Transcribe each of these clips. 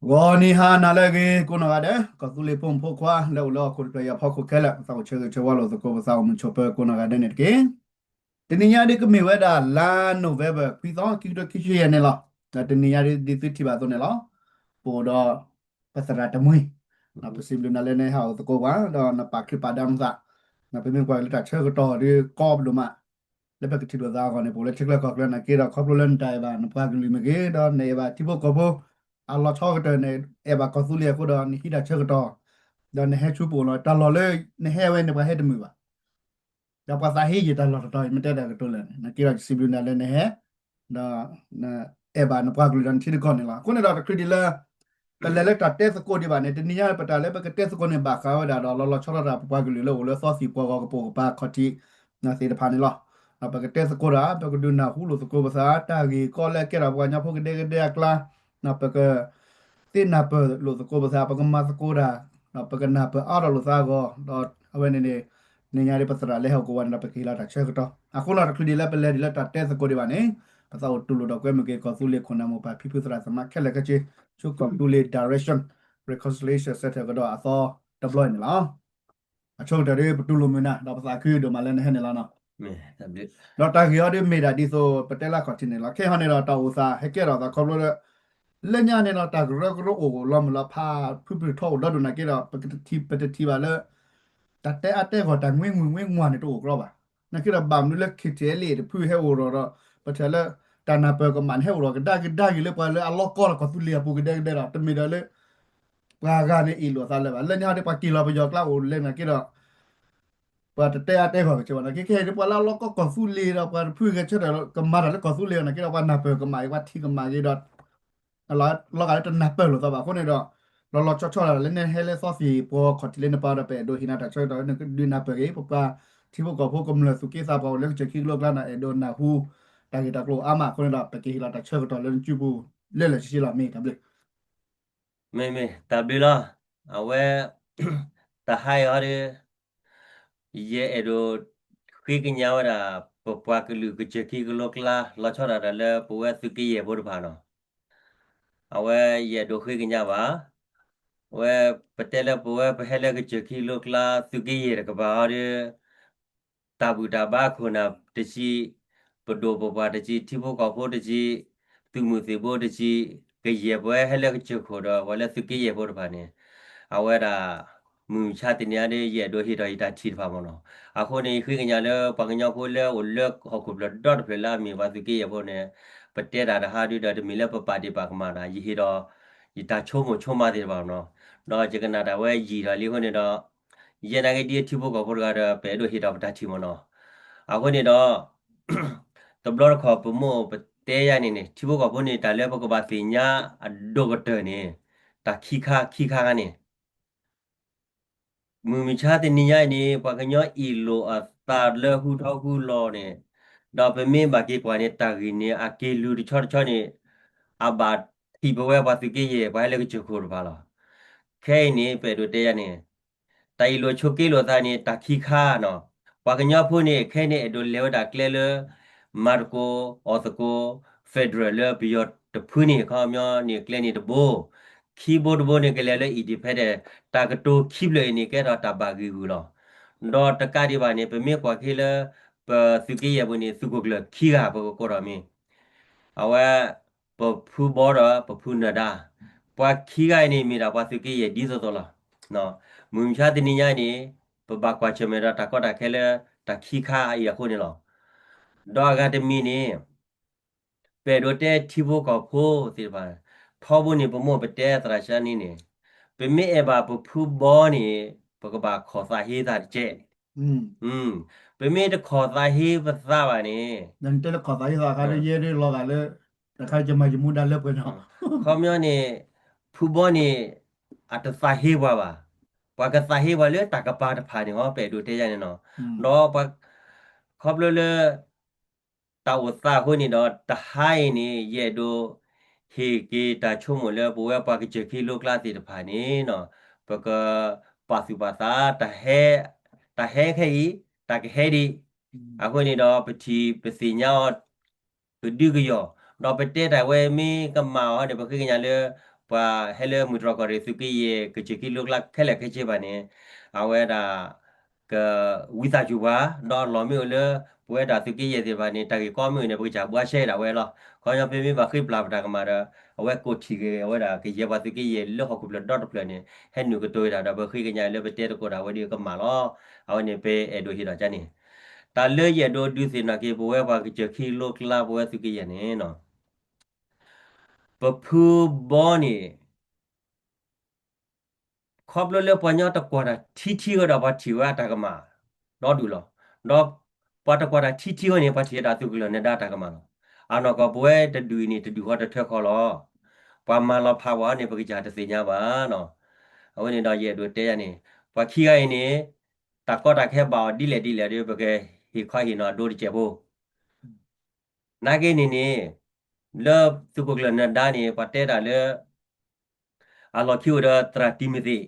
ဂီၤနံၤဟါနၤလၢအဂ့ၤ ကိးနီၢ်ဂၤဒဲး ကီၢ်သူလ့ၤဖိမုၣ်ဖိခွါ လၢအိၣ်လၢဟီၣ်ခိၣ်တဖျၢၣ်အံၤအဖီခိၣ်ခဲလၢာ် ပသးအိၣ်ဆၢဂ့ၤဆၢဝါလိာ်သကိး ပသးအိၣ်မုာ်ဆိးပၢၤကိးနီၢ်ဂၤဒဲးန့ၣ်တက့ၢ်. တနံၤညါဒ်ကမ့ၢ်ဝဲဒၣ်လါ November ခွံသီ ခံကထိခံဆံယဲၢ်န့ၣ်လီၤ. ဒီးတနံၤညါဒ်ဒ်သုထံၣ်ဘၣ်အသိးန့ၣ်လီၤ. ပအိၣ်ဒီး ပသရၣ်တမှံၤ ပစံးဘျုးနၤလၢနဟဲဟးအိၣ်သကိးပှၤ ဒီးနပာ်ချံပာ်ဒါနသး ပမ့ၢ်ကွၢ်က့ၤလၢတၢ်ဆၢကတီၢ်ဒီးကီဒိၣ်မး လၢပကထံၣ်လိာ်သးအဂီၢ်န့ၣ် ပအိၣ်လၢထံချၢကီၢ်ချၢနာ်က့ဒီး ခီဖျိလၢနတၢ်အဲၣ်ဘၣ်နပှၤကလုာ်မ့ၢ်ဂ့ၤ ဒီးနအဲၣ်ဘၣ်ထံဖိကီၢ်ဖိ အလီၤဆီကတၢၢ် နအဲၣ်ဘၣ်ကီၢ်သူလ့ၤအဃိဒီး နဟံးတၢ်ဆၢကတီၢ် ဒီးနဟဲဆူပအိၣ်လီၤ. တၢ်လီၢ်လၢနဟဲဝဲန့ၣ် ပှၤဟဲတမုာ်ဘၣ် ဒီးပှၤသးဟ့ယံာ်တၢ်လီၢ်တတီၤအံၤ မ့ၢ်တဲတၢ်ကတိၤလၢာ်န့ၣ် နာ်က့ဒီးစံးဘျုးနၤလၢနဟဲ ဒီးအဲၣ်ဘၣ်နပှၤကလုာ်ဒီးနထံနကီၢ်န့ၣ်လီၤ. အဃိန့ၣ်ဒီးတချုးဒံးလၢ ပလဲၤလၢတၢ်တဲသကိးဒံးဘၣ်န့ၣ် တနံၤညါပတၢ်လၢပကတဲသကိးန့ၣ် ဘၣ်ဃးဝဲဒၣ်ဒီး လီၤလီၤဆီဆီဒၣ်တၢ်ပပှၤကလုာ်လၢအိၣ်လၢသီသံၣ်ပှီဂီၤကပိာ်ကပၤခီၣ်ထံး သ့ၣ်တဖၣ်န့ၣ်လီၤ. ဒီးပကတဲသကိးတၢ် ပကဒုးနၢ်ဟူလိာ်သကိးပသး တၢ်ဂ့ၢ်ကီလၢအကဲထီၣ်ပှၤကညီဖိကဒဲကဒဲအကျါ ဒီးပက သ့ၣ်နၢ်ပၢၢ်လိာ်သကိးပသး ပကမၤသကိးတၢ် ဒီးပကနၢ်ပၢၢ်အါထီၣ်လိာ်သးအဂီၢ် ဒီးအဝဲန့ၣ်န့ၣ် နံၤညါဒ်ပသရၣ်လဲၤဟီၣ်ကဝီၤန့ၣ်ဒီး ပကဟ့ၣ်လီၤတၢ်ဆၢကတီၢ် အဃိလီၤ တချုးဒံးလၢပလဲၤဒံးလၢတၢ်တဲသကိးဒံးဘၣ်န့ၣ် ပသးအိၣ်တူၢ်လိာ်ဒီးကွဲမုာ်က့ၤ ကီၢ်သူလ့ၤခိၣ်နၢ်မိၢ်ပၢ်ဖံဖုသရၣ်သမါခဲလၢာ်ခဲဆ့ ဆူကီၢ်သူလ့ၤ Direction Reconciliation Centre ကဒီးအသီတဘျီအံၤန့ၣ်လီၤ. အဆိကတၢၢ်ဒ်ပတူၢ်လိာ်မုာ်နၤ ဒီးပသးခုဒိၣ်မးလၢနဟဲန့ၣ်လီၤ. ဒီးတၢ်ဂ့ၢ်အီၤဒ်မ့ၢ်ဒၣ်ဒ်သိးပတဲလၢခီၣ်ထံးန့ၣ်လီၤ. ခဲအံၤဟီန့ၣ်ဒီးတၢ်အိၣ်သးဟဲကဲထီၣ်သးခီဖျိလၢ လၢညါန့ၣ်ဒီး တၢ်ကရၢကရိအိၣ်လီၤမုၢ်လီၤဖး ဖုဖုထီအိၣ်ဒီဒိၣ်နာ်က့ဒီး ပတထံၣ် ပတထံၣ်ဘၣ်လၢ တၢ်တဲအါတဲဂီၢ် တၢ်ငွ့ငွံငွ့ငွၢ်န့ၣ်တအိၣ်ကြီဘၣ်. နာ်က့ဒီးဘၣ်မနုၤလၢ KTLA တဖုဟဲအိၣ်ဒီး ပထံၣ်လၢ တၢ်နၢ်ပၢၢ်ကမၣ်န့ၣ် ဟဲအိၣ်ဒီးကဒါက့ၤဒါက့ၤလၢပှၤလၢအလီၢ်ကီၢ်ဒီးကီၢ်သူလ့ၤအပူၤကဒဲကဒဲဒီး တမ့ၢ်ဒီးလၢ ပှၤဂၤန့ၣ်အ့ၣ်လိာ်အသးလၢၤဘၣ်. လၢညါဟီဒ်ပှၤက့ၤလီၤပယီၤကျါအိၣ်လဲၣ်နာ်က့ဒီး ပှၤတတဲအါတဲဂီၢ်ကဆၢဘၣ်နာ်က့ ခဲအံၤဒ်ပှၤလၢအလီၢ်ကီၢ်ကီၢ်သူလ့ၤဒီး ပှၤတဖုဂဲၤဆၢထၢၣ်ကမၤတၢ်လၢကီၢ်သူလ့ၤနာ်က့ဒီး ပှၤနၢ်ပၢၢ်ကမၣ်က့ၤ ပှၤထံၣ်ကမၣ်က့ၤဒီး လီၤဂာ်လၢတနၢ်ပၢၢ်လိာ်သးဘၣ်အဃိန့ၣ်ဒီး လီၤလီၤဆီဆီဒၣ်လၢနဟဲလၢသီသံၣ်ပှီခီၣ်ထံးလၢနပၤဒီး ပအဲၣ်ဒိးဟ့ၣ်နၤတၢ်ဆၢကတီၢ်လၢနကဒုးနၢ်ပၢၢ်က့ၤ ပပှၤထံဖိကီၢ်ဖိကမျၢၢ်သူၣ်က့သးပှၢ်အိၣ်လၢကစၢၢ်ခံကလိကျါန့ၣ် အဲၣ်ဒိးနၢ်ဟူ တၢ်ဂ့ၢ်တၢ်ကျိၤအါမးအဃိန့ၣ်ဒီး ပကဟ့ၣ်လီၤတၢ်ဆၢကတီၢ်လၢနစုပူၤ လၢလၢဆ့ဆ့လီၤ မ့ၢ်တၢ်ဘျုး မ့မ့ၢ်တၢ်ဘျုးလီၤ. အဝဲ တဟါအံၤဟီဒီး ယအဲၣ်ဒိး ဃ့ကညးဝဲဒၣ် ပပှၤကလုာ်ကစၢၢ်ခံကလိကျါ လီၤဆီဒၣ်တၢ်လၢပဝဲသုးက့ယဲၢ်ဖိတဖၣ်နီၤ. အဝဲယအဲၣ်ဒိးဃ့ကညးဘၣ် အဝဲ ပတဲလၢပဝဲပဟဲလၢကစၢၢ်ခံကလိကျါ သုးက့ယဲၢ်တကပၤဟီဒီး တၢ်ဘူၣ်တၢ်ဘါခိၣ်နၢ်တဆံး ပဒိၣ်ပပှၢ်တဆံး ထံဖိကီၢ်ဖိတဆံး သုးမုၢ်သံၣ်ဘိတဆံး ကယဲၢ်ပဝဲဟဲလၢကစၢၢ်ခိၣ်ဒီး ပှၤလၢသုးက့ယဲၢ်ဖိတဖၣ်န့ၣ် အဝဲဒၣ် မုၢ်မဆါတနံၤအံၤဒီး ယအဲၣ်ဒိးဟ့ၣ်ထီၣ်ယတၢ်ထံၣ်တဖၣ်မ့ၢ်နီၤ. အဃိန့ၣ် ယဃ့ကညးလၢပှၤကညီဖိလၢအိၣ်လၢဟီၣ်ခိၣ်ဖျၢၣ်ဒီတဖျၢၣ်လၢအမ့ၢ်ပှၤသုးက့ယဲၢ်ဖိန့ၣ် ပတဲတၢ်တဟါဒုဒီး တမ့ၢ်လၢပပာ်ဒ့ၣ်ပာ်ကမၣ်တၢ် ယဟ့ၣ်ဒီး ယတၢ်ဆိကမိၣ်ဆိကမးသ့ၣ်တဖၣ်မ့ၢ်နီၤ. ဒီးယကနၣ်တၢ်ဝဲယံာ်ထီၣ်လံအဃိန့ၣ်ဒီး ယဲနာ်က့ဒ်ထံဖိကီၢ်ဖိတဂၤဒီး ပအဲၣ်ဒိးဟ့ၣ်ထီၣ်ပတၢ်ထံၣ်မ့ၢ်နီၤ. အဃိန့ၣ်ဒီး တဘျီတခီၣ်ပမိၢ်ပတဲယၤန့ၣ်န့ၣ် ထံဖိကီၢ်ဖိန့ၣ် တၢ်လၢပကဘၣ်သ့ၣ်ညါအဒိၣ်ကတၢၢ်န့ၣ် တၢ်ခံခါခံခါန့ၣ် မုၢ်မဆါတနံၤညါအံၤန့ၣ် ပှၤကညီအ့ၣ်လိာ်အသးလၢဟူထီၣ်ဟူလီၤန့ၣ် ဒီးပမ့ၢ်ဘၣ်က့ၤကွၢ်န့ၣ် တၢ်ဂ့ၢ်န့ၣ် အက့ၤလုၢ်တဆီတဆီန့ၣ် အဘၣ်ထံၣ်ပဝဲပှၤသုးက့ယဲၢ် ပှၤဟဲလၢကစၢၢ်ခိၣ်တဖၣ်လီၤ. ခဲအံၤန့ၣ် ပအဲၣ်ဒိးတဲယၤန့ၣ် တၢ်အ့ၣ်လိာ်ဆိးက့လိာ်သးန့ၣ် တၢ်ခံခါနီၤ. ပှၤကညီဖိန့ၣ် ခဲအံၤန့ၣ် အဲၣ်ဒိးလဲၤဝဲဒၣ်ကျဲလၢ မၤသကိး အီၣ်သကိး federal လၢပယီၤတဖုန့ၣ် ခီပညီန့ၣ် ကျဲန့ၣ်တဘိ ခံဘိတဘိန့ၣ် ကလဲၤလၢ independent တၢ်ကတိၤခံဖျၢၣ်အံၤန့ၣ် ကဲထီၣ်တၢ်ဘၣ်ဂံာ်ဂူာ်လီၤ. ဒီးတကးဒံးဘၣ်န့ၣ် ပမ့ၢ်ကွၢ်က့ၤလၢ ပသုးက့ယဲၢ်ပူၤန့ၣ် သုးခိၣ်ကျၢၢ်ခံဂၤ ပကကိးထီၣ်မ့ၢ် အဝဲ ပဖုဘီဒီးပဖုနၢၤဒါ ပှၤခံဂၤအံၤန့ၣ် မ့ၢ်ဒၣ်ပှၤသုးက့ယဲၢ်ဒ်သိးသိးလီၤ. မုၢ်မဆါတနံၤညါအံၤန့ၣ် ပဘၣ်ကွၢ်ဆၢၣ်မဲာ်ဒီးတၢ်ကီတၢ်ခဲလၢတၢ်ခံခါအံၤအဃိန့ၣ်လီၤ. ဒီးအဂၤတမံၤန့ၣ် ပအဲၣ်ဒိးတဲထံဖိကီၢ်ဖိသ့ၣ်တဖၣ် ထီဘိန့ၣ် ပမိၢ်ပတဲသရၣ်စၢ်န့ၣ်န့ၣ် ပမ့ၢ်အဲၣ်ဘၣ်ပဖုဘီန့ၣ် ပကဘၣ်ခီၣ်သးဟ့သးတကဲးန့ၣ် ပမ့ၢ်တခီၣ်သးဟ့ပသးဘၣ်န့ၣ် တဲလၢခီၣ်သးဟ့သးအခါ ယဲဒၣ်လီၤဂာ်လၢ တခါယမၤယမူဒါလၢပှဲၤညီ ခီပညီန့ၣ် ဖုဘီန့ၣ် အတသးဟ့ပှၤဘၣ်. ပှၤကသးဟ့ပှၤလၢတၢ်ကပၤတဖၣ်န့ၣ်ဟီ ပအဲၣ်ဒိးတဲယၤန့ၣ်နီၤ. ဒီးပှၤ ခီဖျိလၢ တၢ်အိၣ်သးအဃိန့ၣ်ဒီး တဟါအံၤန့ၣ် ယအဲၣ်ဒိး ဟ့ၣ်က့ၤတၢ်ဆိကမိၣ်လၢပဝဲပှၤကစၢၢ်ခံလိကျါသ့ၣ်တဖၣ်န့ၣ်နီၤ ပကပာ်သူၣ်ပာ်သး တၢ်ဟဲခဲအံၤ တၢ်ကဟဲဒံး အဃိန့ၣ်ဒီး ပထံၣ်ပသ့ၣ်ညါအီၤ ကဒုကယီၢ် ဒီးပတဲတၢ်ဝဲမ့ၢ်ကမၣ်အီၤန့ၣ် ပဃ့ကညးလၢ ပှၤဟဲလၢမုၢ်တြီၢ်ကီၢ်ရ့ၣ်သုးက့ယဲၢ် ကစၢၢ်ခံလိကျါခဲလၢာ်ခဲဆ့ဘၣ်န့ၣ် အဝဲဒၣ် ကဝံသးစူၤပှၤ ဒီးလီၢ်မ့ၢ်အိၣ်လၢ ပဝဲဒၣ်သုးက့ယဲၢ်သ့ၣ်တဖၣ်န့ၣ် တၢ်ဂ့ၢ်ကီမ့ၢ်အိၣ်န့ၣ် ပကစၢ်ဘှါရှဲဒၣ်ဝဲလီၤ. ခီပညီပမ့ၢ်ဘၣ်ဃ့ပျၢ်ပတၢ်ကမၣ်ဒီး အဝဲကိးထံၣ်က့ၤအဝဲဒၣ်ကယဲၢ်ပှၤသုးက့ယဲၢ်လၢဟီၣ်ခိၣ်ဖျၢၣ်ဒီတဖျၢၣ်န့ၣ် ဟဲနုာ်ကတိၤဝဲဒၣ်ဒီး ပဃ့ကညးလၢပတဲသကိးတၢ်ဝဲဒၣ်ကမၣ်လီၤ. အဝဲန့ၣ်ပအဲၣ်ဒိးဟ့ၣ်ဒီးကန့ၣ် တၢ်လၢယအဲၣ်ဒိးဒုးသ့ၣ်နီၣ်က့ၤ ပဝဲပှၤကစၢၢ်ခံလိကျါ ပဝဲသုးက့ယဲၢ်န့ၣ် ပဖုဘီန့ၣ် ခီဖျိလၢပှၤကညီတကွၢ်တၢ်ထံထံအဃိဒီး ပှၤထံၣ်ဝဲအတၢ်ကမၣ်ဒီဒူၣ်လီၤ. ဒီးပှၤတကွၢ်တၢ်ထံထံအဃိန့ၣ် ပှၤထံၣ်ဝဲဒၣ်သုးခိၣ်ကျၢၢ်နၢၤဒါတၢ်ကမၣ်လီၤ. အနီၢ်ကီၢ်ပဝဲတဒူၣ်အံၤန့ၣ် တဒူၣ်ဃီတထၢဃီလီၤ. ပှၤမၤလီၤဖးပှၤအီၤန့ၣ် ပကစၢ်တသ့ၣ်ညါဘၣ်နီၤ. အဝဲန့ၣ်ဒီးယအဲၣ်ဒိးတဲယၤန့ၣ် ပှၤခံဂၤအံၤန့ၣ် တၢ်ကီတၢ်ခဲဘၣ်အီၤဒ်လဲၣ်ဒ်လဲၣ်ဒီး ပကဟ့ၣ်ခီဟ့ၣ်နီၤအဒိတစဲးဖိ နာ်က့န့ၣ်န့ၣ် လၢသုးခိၣ်ကျၢၢ်နၢၤဒါန့ၣ် ပှၤတဲတၢ်လၢ အလီၢ်ခံအိၣ်ဒီးသရၣ်တံၤမသ့း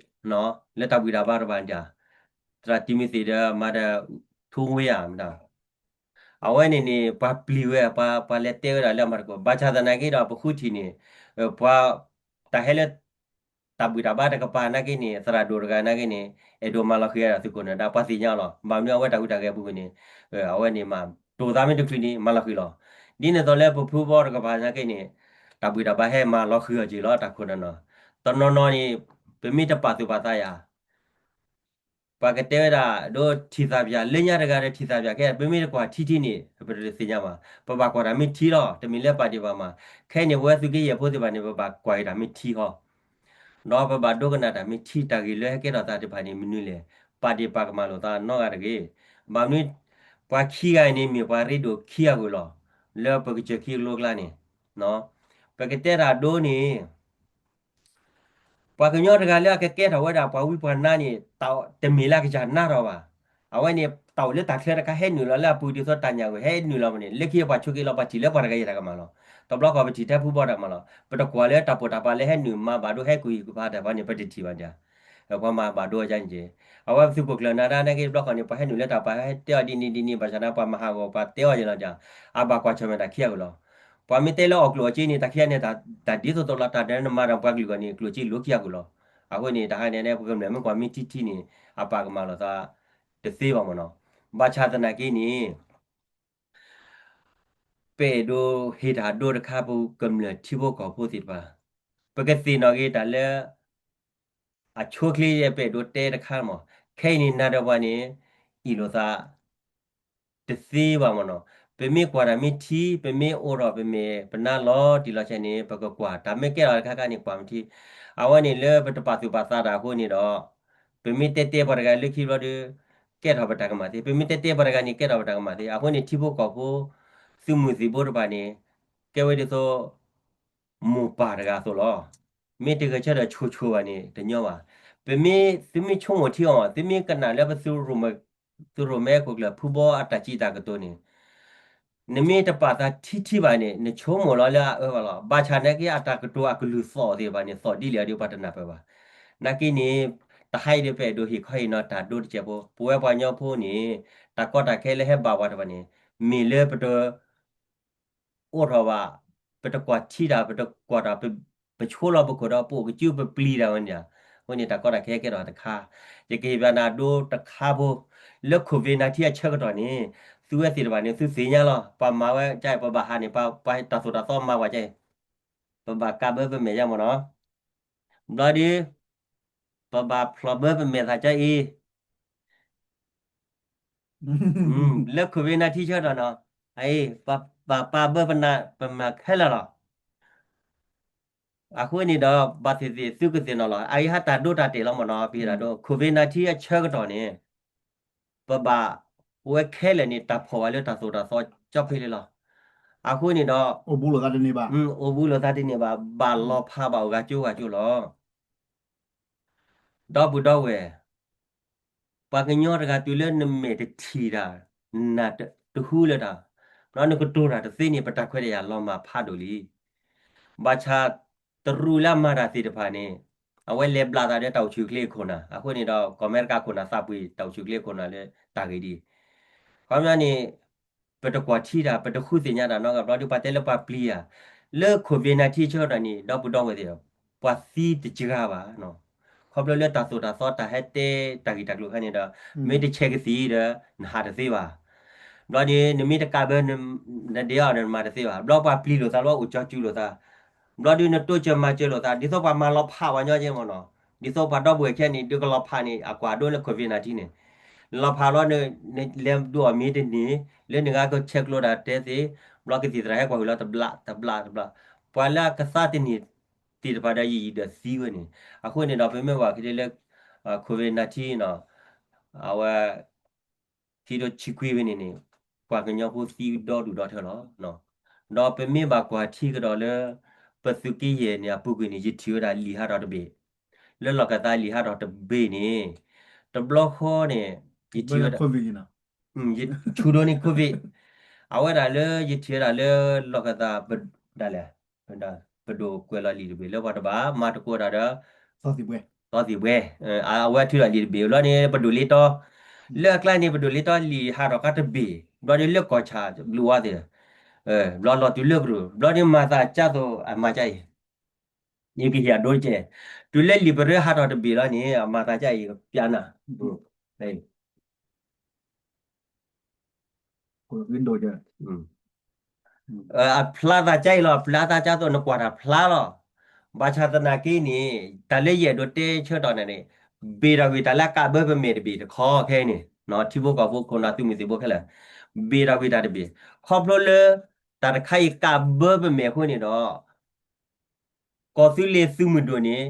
လၢတၢ်ဘှံးတၢ်ဘါတဖၣ်န့ၣ် သရၣ်တံၤမသ့းဒီးမၤဒီး ထူဝ့ဧါမတၤ အဝဲန့ၣ်န့ၣ် ပှၤပျံၤဝဲ ပှၤလဲၤတဲဝဲဒၣ်လၢအမၤတကိး ဘၣ်ဆၣ်သနာ်က့ဒီး ပဃုထံၣ်န့ၣ် ပှၤ တၢ်ဟဲလၢ တၢ်ဘှံးတၢ်ဘါတကပၤနာ်က့န့ၣ် သရၣ်ဒိၣ်တဂၤနာ်က့န့ၣ် အဲၣ်ဒိးမၤလီၤဃံၤဝဲဒၣ်သုးခိၣ်နၢၤဒါ ပှၤသ့ၣ်ညါလီၤ. ဘၣ်မနုၤအဝဲတၢ်ဟူးတၢ်ဂဲၤအပူၤကွံာ်န့ၣ် အဝဲန့ၣ်မၤတိၢ်သးမ့ၢ်တချုးန့ၣ် မၤလီၤဃံၤလီၤ. ဒ်န့ၣ်အသိးလၢပဖုဘီတကပၤနာ်က့န့ၣ် တၢ်ဘှံးတၢ်ဘါဟဲမၤလီၤဃံၤအီၤက့ၤလီၤ တၢ်ခိၣ်နၢ်နီၤ. တနီၤနီၤန့ၣ် ပမ့ၢ်တပာ်သူၣ်ပာ်သးယၤ ပှၤကတဲဝဲဒၣ် ဒိးထံၣ်သးပၠး လၢညါတဂၤဒီးထံၣ်သးပၠးခဲ ပမ့ၢ်တကွၢ်ထံထံန့ၣ် ပတသ့ၣ်ညါဘၣ်. ပဘၣ်ကွၢ်တၢ်မ့ၢ်ထံလီၤ. တမ့ၢ်လၢပာ်ဒံးပာ်ကမၣ်. ခဲအံၤန့ၣ် ပဝဲသုးက့ယဲၢ်ဖိသ့ၣ်တဖၣ်န့ၣ် ပဘၣ်ကွၢ်က့ၤတၢ်မ့ၢ်ထံဃီ ဒီးပဘၣ်ဒိကနၣ်တၢ်မ့ၢ်ထံ တၢ်ဂ့ၢ်လၢဟဲကဲထီၣ်သးသ့ၣ်တဖၣ်န့ၣ် မနုၤလဲၣ်. ပာ်ဒံးပာ်ကမၣ်လိာ်သးနီတဂၤတဂ့ၤ. ဘၣ်မနုၤ ပှၤခံဂၤအံၤန့ၣ် မ့ၢ်ပှၤရ့ဒိၣ်ခံဂၤဧိၤလီၤ. လၢပကစၢၢ်ခံကလိကျါန့ၣ် ပကတဲတၢ်ဒိန့ၣ် ပှၤကညီတဂၤလၢအကကဲထီၣ်ဝဲဒၣ်ပှၤဝံပှၤနါန့ၣ် တမ့ၢ်လၢအကစၢ်နါထီၣ်ဘၣ်. အဝဲန့ၣ် တၢ်အိၣ်လၢတၢ်ချၢတခါ ဟဲနုာ်လီၤလၢအပူၤဒ်သိးတၢ်ညၣ်ဝဲ ဟဲနုာ်လီၤန့ၣ် လၢခံပှၤဆိးက့လီၤ ပှၤထံၣ်လၢပှၤတဂၤယဲၢ်တၢ်ကမၣ်လီၤ. တဘျီဃီပထံၣ်ထဲဖုဘီတၢ်ကမၣ်လီၤ. ပတကွၢ်လၢတၢ်ပိာ်တၢ်ပာ်လၢဟဲနုာ်မၤဘၣ်ဒိဟဲကူၣ်ဟံၣ်ကူၣ်ဖးတၢ်ပှၤန့ၣ် ပတထံၣ်ဘၣ်န့ၣ် ပှၤမၤဘၣ်ဒိအကန့ၣ်က့ အဝဲသုးခိၣ်ကျၢၢ်နၢၤဒါနာ်က့တဘျီဃီန့ၣ် ပှၤဟဲနုာ်လၢတၢ်ပှၤဟဲတဲအီၤဒ်န့ၣ်ဒ်န့ၣ် ဘၣ်ဆၣ်န့ၣ် ပှၤမၤဟးဂီၤပှၤတဲအီၤယဲၢ်လီၤဒီး အဘၣ်ကွၢ်ဆၢၣ်မဲာ်တၢ်ခံဂၤဧိၤလီၤ. ပှၤမ့ၢ်တဲလၢအီၣ်ကျိၣ်အီၣ်စ့န့ၣ် တၢ်ခံဂၤန့ၣ် တၢ်ဒ်သိးသိးလီၤ တၢ်ဒဲးနမၤတၢ်ပှၤကလုာ်ဂီၢ်န့ၣ် ကျိၣ်စ့လိၤခံဂၤဧိၤလီၤ. အဃိန့ၣ် တဟါန့ၣ် ပကမျၢၢ်မ့ၢ်ကွၢ်မ့ၢ်ထံထံန့ၣ် အပာ်ကမၣ်လိာ်သး တသ့ဘၣ်မ့ၢ်နီၤ. ဘၣ်ဆၣ်သနာ်က့န့ၣ် ပအဲၣ်ဒိးဟ့ၣ်တၢ်ဒိတခါ ပကမျၢၢ်ထံဖိကီၢ်ဖိသ့ၣ်တဖၣ် ပကသ့ၣ်နီၣ်က့ၤတၢ်လၢ အဆိအချ့ ပအဲၣ်ဒိးတဲတခါမး, ခဲအံၤန့ၣ် နၤဒီးပှၤန့ၣ် အ့ၣ်လိာ်သး တသ့ဘၣ်မ့ၢ်နီၤ. ပမ့ၢ်ကွၢ်တၢ်မ့ၢ်ထံ ပမ့ၢ်အိးထီၣ်ပမဲာ်ပနါလီၤတံၢ်လီၤဆဲးန့ၣ် ပကကွၢ် တၢ်မ့ၢ်ကဲထီၣ်တခါခါန့ၣ် ကွၢ်မ့ၢ်ထံ. အဝဲန့ၣ်လၢပတပာ်သူၣ်ပာ်သးတၢ်အဃိန့ၣ်ဒီး ပမ့ၢ်တဲတဲပှၤတဂၤလၢခံဘျီဒီး ကဲထီၣ်ပတၢ်ကမၣ်သ့, ပမ့ၢ်တဲတဲပှၤတဂၤန့ၣ် ကဲထီၣ်ပတၢ်ကမၣ်သ့. အဃိန့ၣ် ထံဖိကီၢ်ဖိ သုးမုၢ်သံၣ်ဘိတဖၣ်န့ၣ် ကဲဝဲဒ်သိး မိၢ်ပၢ်တဂၤအသိးလီၤ. မ့ၢ်တဂဲၤဆၢထၢၣ်ဆိးဆိးဘၣ်န့ၣ် တညီဘၣ်. ပမ့ၢ် သုမ့ၢ်ဆိကမိၣ်ထံအီၤ သုမ့ၢ်ကနၣ်လၢပသုးရိၣ်မဲ သုးရိၣ်မဲခိၣ်ကျၢၢ်ဖုဘီအတၢ်စံးတၢ်ကတိၤန့ၣ် နမ့ၢ်တပာ်သးထံထံဘၣ်န့ၣ် နဆိကမိၣ်လီၤလၢအအၢဘၣ်လီၤ. ဘၣ်ဆၣ်နာ်က့အတၢ်ကတိၤအကလုၢ်သီၣ်သ့ၣ်တဖၣ်န့ၣ် သီၣ်ဒ်လဲၣ်ဒီးပှၤတနၢ်ပၢၢ်ဘၣ်. နာ်က့န့ၣ် တဟါအံၤဒီးပအဲၣ်ဒိးဟ့ၣ်ခီဟ့ၣ်နီၤတၢ်ဒိတစဲးဖိ, ပဝဲပှၤကညီဖိန့ၣ် တၢ်ကီတၢ်ခဲလၢဟဲဘၣ်ပှၤတဖၣ်န့ၣ် မ့ၢ်လၢပတ အိးထီၣ်ဘၣ်, ပတကွၢ်ထံတၢ်, ပတကွၢ်တၢ်, ပဆိလီၤပခိၣ်ဒီး ပအိၣ်ကစုပပျံၤတၢ်ဝဲန့ၣ်ဧါ. အဃိန့ၣ် တၢ်ကီတၢ်ခဲကဲထီၣ်တခါ, ယကဟ့ၣ်ပျးနၤဒိတခါဖိ, လၢ COVID nineteen အဆၢကတီၢ်န့ၣ် သုဝဲသ့ၣ်တဖၣ်န့ၣ် သုသ့ၣ်ညါလီၤ. ပှၤမၤဝဲကဲ ပဘၣ်ဟးန့ၣ် ပှၤတၢ်သိၣ်တၢ်သီမၤဝဲကဲ, ပဘၣ်ကးဘၢပမဲာ်ယါမ့ၢ်နီၤ. ဘျီဒီး ပဘၣ်ဖျိးဘၢပမဲာ်သးကဲအံၤ လၢ COVID nineteen ဆၢကတီၢ်နီၤ, အအံၤ ပပာ်ပာ်ဘၢပနၢ်ပမဲာ်ခဲလၢာ်လီၤ. အဃိန့ၣ်ဒီး ဘၣ်သ့ၣ်သ့ၣ်သုကသ့ၣ်နီၣ်လီၤ. အအံၤဟးတၢ်ဒိတၢ်တဲာ်လီၤမ့ၢ်နီၤ, ပဟ့ၣ်တၢ်ဒိ COVID nineteen အဆၢကတီၢ်န့ၣ် ပဘၣ်ဝဲခဲလၢာ်န့ၣ် တၢ်ဖီၣ်ဝဲလၢတၢ်သိၣ်တၢ်သီကၠီဖဲလၢလီၤ. အဃိန့ၣ်ဒီး အိၣ်ဘူးလိာ်သးတန့ၢ်ဘၣ်, အိၣ်ဘူးလိာ်သးတန့ၢ်ဘၣ်, ဘၣ်လီၤဖးဘၣ်အိၣ်ဂၤကၠိဂၤကၠိလီၤ. ဒီပုၢ်ဒီဝဲၢ်, ပှၤကညီတဂၤတုၤလၢနမဲာ်တထံၣ်တၢ်, နနၢ်တဟူလၢတၢ်, ဒီးနကတိၤတၢ်တသ့န့ၣ် ပတၢ်ခွဲးတၢ်ယာ်လီၤမၢ်ဖးဒိၣ်လံ. ဘၣ်ဆၣ်တရူးလၢအမၤတၢ်သ့ၣ်တဖၣ်န့ၣ် အဝဲလဲၤဘျးသးဒီးတၢ်အိၣ်ဆူၣ်အိၣ်ချ့အခိၣ်နၢ်, အဃိန့ၣ်ဒီး ကီၢ်အမဲရကၤခိၣ်နၢ်သးပှ့ၤတၢ်အိၣ်ဆူၣ်အိၣ်ချ့အခိၣ်နၢ်လၢတၢ်ဂ့ၢ်ဒ်အံၤ, ခီပညီန့ၣ် ပတကွၢ်ထံတၢ်, ပတဃုသ့ၣ်ညါတၢ်နီတဂၤဘျီဒီး ပှၤတဲလၢပှၤပျံၤတၢ်, လၢ COVID nineteen ဆၢကတီၢ်န့ၣ် ဒီပုၢ်ဒီဝဲၢ်သ့ၣ်ဧၢ, ပှၤသံတစှၤဘၣ်, ခီဖျိလၢတၢ်သိၣ်တၢ်သီတၢ်ဟဲတဲတၢ်ဂ့ၢ်တၢ်ကျိၤအခါန့ၣ်ဒီး မ့ၢ်တဆဲးကသံၣ်ဒီး နဟးတသ့ဘၣ်. ဘျီဒီး နမ့ၢ်တကးဘၢ နဒ့အီၤဒီးနမၤတသ့ဘၣ်. ဘျီပှၤပျံၤလိာ်သးလီၤ အိၣ်ကၠီစူၤလိာ်သး, ဘျီဒီးနတိစၢၤမၤစၢၤလိာ်သး ဒ်သိးပှၤမၤလီၤဖးပှၤညီကဲမ့ၢ်နီၤ, ဒ်သိးပှၤဒီပုၢ်ဝဲၢ်ခဲန့ၣ် ဒုးကလီၤဖးန့ၣ် အကွၢ်ဒိလၢ COVID nineteen န့ၣ် လီၤဖးလီၤ နလဲၤဒိးအီၣ်မ့ၤတန့ၢ် လၢနဂၤကဆဲးကျိးတၢ်တဲသ့, ဘျီကသံၣ်သရၣ်ဟဲကွၢ်ဟုၣ်လီၤ တဘျးတဘျးတဘျး, ပှၤလၢအကသါတန့ၢ်သ့ၣ်တဖၣ်ဒီးယံာ်ယံာ်ဒီးသံဝဲန့ၣ်, အဃိန့ၣ်ဒီး ပမ့ၢ်ကွၢ်က့ၤလၢ COVID nineteen နီၤ, အဝဲ ခံကထိခံဆံခွံဝဲန့ၣ်န့ၣ် ပှၤကညီဖိသံဒီဒူၣ်ဒီထၢလီၤ. ဒီးပမ့ၢ်ဘၣ်ကွၢ်ထံကဒီးလၢ ပသုးက့ယဲၢ်န့ၣ် အပူၤကွံာ်န့ၣ် ယထံၣ်ဝဲဒၣ်လံာ်ဟးထီၣ်တဘ့ၣ်, လၢလီၢ်ကသးလံာ်ဟးထီၣ်တဘ့ၣ်န့ၣ် တဘျီဃီန့ၣ် ယထံၣ်ဝဲဒၣ် ဆူဒိၣ်န့ၣ် COVID, အဝဲဒၣ်လၢယထံၣ်ဝဲဒၣ်လၢလီၢ်ကသး ဒၣ်လဲာ် ပဒိၣ်ကွဲးလီၤလံာ်တဘ့ၣ်လၢပှၤတဘၣ် မၤတကိးတၢ်ဒီး သီသံၣ်ဘှဲ, အဝဲထုးထီၣ်လံာ်တဘ့ၣ်ဘျီန့ၣ် ပဒိၣ်လ့တီ, လၢအကျါန့ၣ် ပဒိၣ်လ့တီလံာ်ဟးထီၣ်ခါတဘ့ၣ်, ဘျီန့ၣ်လၢကီၢ်ဆၣ်ဘျုးဝါသ့ၣ်, ဘျီလီၤတုၤလၢကရူၢ် ဘျီန့ၣ်မၤသးကၢ်သိးအမၤကၢ်အံၤ, ယကဟ့ၣ်အဒိတကဲ, တုၤလၢလံာ်ပရၢဟးထီၣ်တဘ့ၣ်လီၤန့ၣ် အမၤသးကၢ်အံၤပျးနၤ အဖျါသးကၢ်အံၤလီၤ အဖျါသးကၢ်သိးနကွၢ်တၢ်ဖျါလီၤ. ဘၣ်ဆၣ်သနာ်က့န့ၣ် တၢ်လၢယအဲၣ်ဒိးတဲဆၢကတီၢ်န့ၣ်န့ၣ် ဘ့ၣ်ထီၣ်ကွံာ်တၢ်လၢအကးဘၢပမဲာ်တဘ့ၣ်တခီခဲအံၤန့ၣ် ထံဖိကီၢ်ဖိခိၣ်နၢ်သုးမုၢ်သံၣ်ဘိခဲလၢာ် ဘ့ၣ်ထီၣ်ကွံာ်တၢ်တဘ့ၣ် ခီဖျိလၢ တၢ်တခါအံၤကးဘၢပမဲာ်အဃိန့ၣ်ဒီး ကီၢ်သူလ့ၤသုးမုၢ်ဒိၣ်န့ၣ်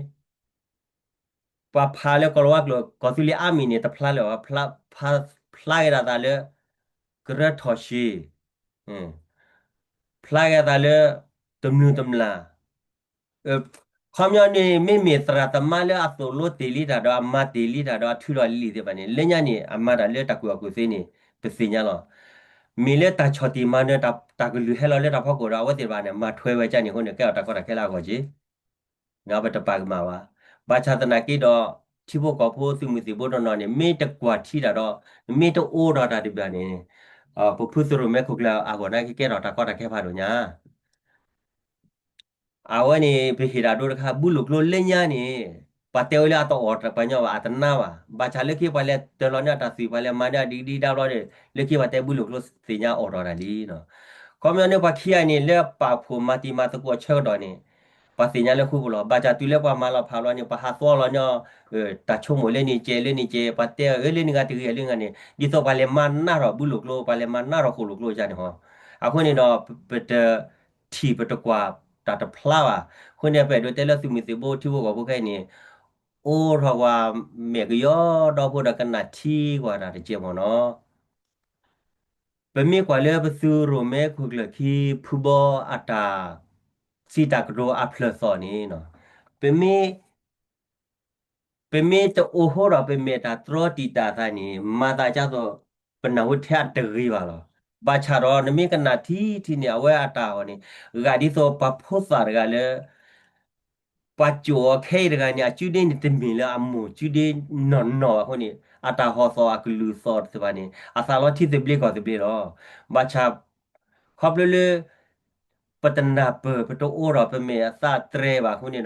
ပှၤဖးလၢကီၢ်လီၤဝါကျိာ် ကီၢ်သူလ့ၤအါမံၤန့ၣ် တဖျါလၢၤဘၣ်, ဖျါက့ၤဒၣ်သးလၢ ကရၢထီၣ်ရှ့, ဖျါက့ၤသးလၢ တမျိၢ်တမျာ်, ခီပညီန့ၣ် မ့မ့ၢ်သရၣ်သမါလၢအသိၣ်လိတ့ၢ်လံတၢ်ဒီး အမၤတ့ၢ်လံတၢ်ဒီး အထုးထီၣ်လံာ်သ့ၣ်တဖၣ်န့ၣ် လၢညါန့ၣ် အမၤတၢ်လၢတၢ်ကူၣ်ဘၣ်ကူၣ်သ့န့ၣ် ပသ့ၣ်ညါလီၤ. မ့ၢ်လၢတၢ်ဆီၣ်တံၢ်မၤနၢၤ တၢ်ကလုၢ်ဟဲလီၤလၢတၢ်ဖီခိၣ်ဒီး အဝဲသ့ၣ်တဖၣ်န့ၣ် မၤထွဲဝဲကၢ်န့ၣ်အဃိန့ၣ် ကဲထီၣ်တၢ်ကီတၢ်ခဲလၢအဂီၢ်က့ၤ ပတပာ်ကမၣ်ဘၣ်. ဘၣ်ဆၣ်သနာ်က့ဒီး ထံဖိကီၢ်ဖိသုးမုၢ်သံၣ်ဘိတနီၤန့ၣ် မ့ၢ်တကွၢ်ထံတၢ်ဒီး မ့ၢ်တအိးထီၣ်တၢ်တဘၣ်န့ၣ် ပဖုသရိာ်မဲခိၣ်ကျၢၢ်အဂီၢ်နာ်က့ ကဲထီၣ်တၢ်ကီတၢ်ခဲဖးဒိၣ်ညါ အဝဲန့ၣ် ပဟ့ၣ်တၢ်ဒိတခါ ဘုလိာ်ကျိလၢညါန့ၣ် ပှၤတဲဝဲလၢအတအိၣ်ပှၤညီဘၣ် အတနါဘၣ်. ဘၣ်ဆၣ်လၢခံပှၤလဲၤတၢၤလီၤန့ၢ်အတၢ်သွံၣ် ပှၤလဲၤမၤန့ၢ်အဒံးဒံးဒါဘျီန့ၣ် လၢခံပှၤတဲဘုလိာ်ကျိသ့ၣ်ညါအိၣ်ထီၣ်တၢ်လံ. ခီပညီန့ၣ် ပှၤခံဂၤန့ၣ် လၢပာ်ဖှိၣ်မၤတံၤမၤသကိးဆၢကတီၢ်န့ၣ် ပှၤသ့ၣ်ညါလၢဃူဖိလီၤ. ဘၣ်ဆၣ်တုၤလၢပှၤမၤလီၤဖးလီၤန့ၣ် ပှၤဟးသီလီၤန့ၢ် တၢ်ဆိကမိၣ်လၢန့ၣ်ကဲ လၢန့ၣ်ကဲ ပှၤတဲ အၢ လၢန့ၣ်ဂၤတဂ့ၤ လၢန့ၣ်ဂၤန့ၣ် ဒ်သိးပှၤလဲၤမၤနးထီၣ်ဘုလိာ်ကျိ ပှၤလဲၤမၤနးထီၣ်ဃိၣ်လိာ်ကျိယါန့ၣ်ဟီ. အဃိန့ၣ်ဒီး ပတထံၣ်ပတကွၢ်တၢ်တဖျါဘၣ်. အဃိန့ၣ် ပအဲၣ်ဒိးတဲလၢသုးမုၢ်သံၣ်ဘိထံဖိကီၢ်ဖိခဲအံၤန့ၣ် အိးထီၣ်ကွၢ်မဲာ်ကယီဒီဖိဒီးကနၣ်ထံကွၢ်တၢ်တကဲမ့ၢ်နီၤ. ပမ့ၢ်ကွၢ်လၢပသုးရိၣ်မဲခိၣ်ကျၢၢ်ခံဖုဘီအတၢ် စံးတၢ်ကတိၤအဖျၢၣ်သီၣ်န့ၣ် ပမ့ၢ် ပမ့ၢ်တအိးထီၣ်ဒီးပမဲာ်တၢ်တြီတံာ်တာ်သးန့ၣ် မၤသးကၢ်သိး ပနၢ်ဟူထဲအတဂ့ၤဘၣ်လီၤ. ဘၣ်ဆၣ်ဒီးနမ့ၢ်ကနၣ်ထံထံန့ၣ် အဝဲအတၢ်အီၤန့ၣ် ဂာ်ဒ်သိးပှၤဖိသၣ်တဂၤလၢ ပှၤကိာ်အီၤခဲအံၤတဂၤန့ၣ် အကုဒ့န့ၣ်တမ့ၢ်လၢအမိၢ်ကုဒ့နီၢ်နီၢ်အဃိန့ၣ် အတၢ်ဟီၣ်သီၣ်အကလုၢ်သီၣ်သ့ၣ်တဖၣ်န့ၣ် အသးလီၤထံသဘျ့ကီၢ်သဘျ့လီၤ. ဘၣ်ဆၣ် ခီဖျိလၢ ပတနၢ်ပၢၢ် ပတအိးထီၣ်ပမဲာ်အသးတြဲၤဘၣ်အဃိန့ၣ်ဒီး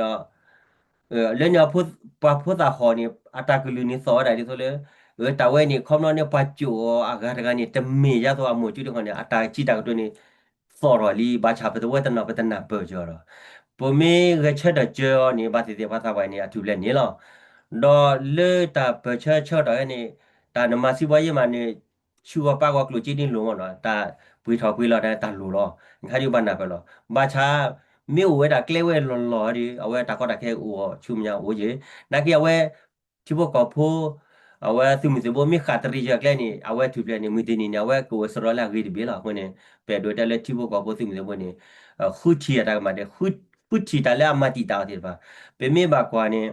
လၢန့ၣ် ပှၤဖိသၣ်ဟီၣ်န့ၣ် အတၢ်ကလုၢ်န့ၣ်သီၣ်ဝဲဒၣ်ဒ်သိးလၢ တၢ်ဝဲန့ၣ် ခီဖျိန့ၣ် ပှၤကိာ်အီၤအဂၤတဂၤန့ၣ် တမ့ၢ်ယါသိးအမိၢ်ကုဒ့ဃီန့ၣ် အတၢ်စံးတၢ်ကတိၤန့ၣ် သီၣ်ထီၣ်လံ. ဘၣ်ဆၣ်ပတဝဲတနီၤ ပတနၢ်ပၢၢ်ကီးဒီး ပမ့ၢ်ဂဲၤဆၢထၢၣ်ကၢအီၤန့ၣ် ဘၣ်သ့ၣ်သ့ၣ်ပှၤသးပှၢ်န့ၣ် အထူၣ်ဖျဲးန့ၣ်လီၤ. ဒီးလၢတၢ်ပၢၢ်ဆၢဆၢကတီၢ်န့ၣ် တၢ်နမၤစံးဘီယ့မးန့ၣ် ဆူဂီၤပာ်ဂီၤကျိၣ်စ့န့ၣ်လိၣ်မ့ၢ်နီၤ တၢ်ပှ့ၤထီၣ်ပှ့ၤလီၤတၢ်လိၣ်လီၤ. ခါဒ်ဘၣ်နၢ်ပၢၢ်လီၤ. ဘၣ်ဆၣ် မ့ၢ်အိၣ်ဝဲဒၣ်ကျဲဝဲလီၤလီၤဒီး အဝဲတၢ်ကီတၢ်ခဲအိၣ်ဆူမဲာ်ညါအိၣ်က့ၤ နာ်က့အဝဲ ထံဖိကီၢ်ဖိ အဝဲသုးမုၢ်သံၣ်ဘိမ့ၢ်ဃၣ်တရံးယၢ်ကျဲန့ၣ် အဝဲထူၣ်ဖျဲးန့ၣ် မုၢ်တနံၤန့ၣ် အဝဲကအိၣ်စရီလၢအဂ့ၤတဘ့ၣ်လီၤ. အဃိန့ၣ် ပအဲၣ်ဒိးတဲလၢထံဖိကီၢ်ဖိသုးမုၢ်သံၣ်ဘိန့ၣ် ဃုထံၣ်အတၢ်ကမၣ်ဒဲး ဃုထံၣ်တၢ်လၢအမၤတံာ်တာ်အီၤသ့ၣ်တဖၣ် ပမ့ၢ်ဘၣ်ကွၢ်န့ၣ်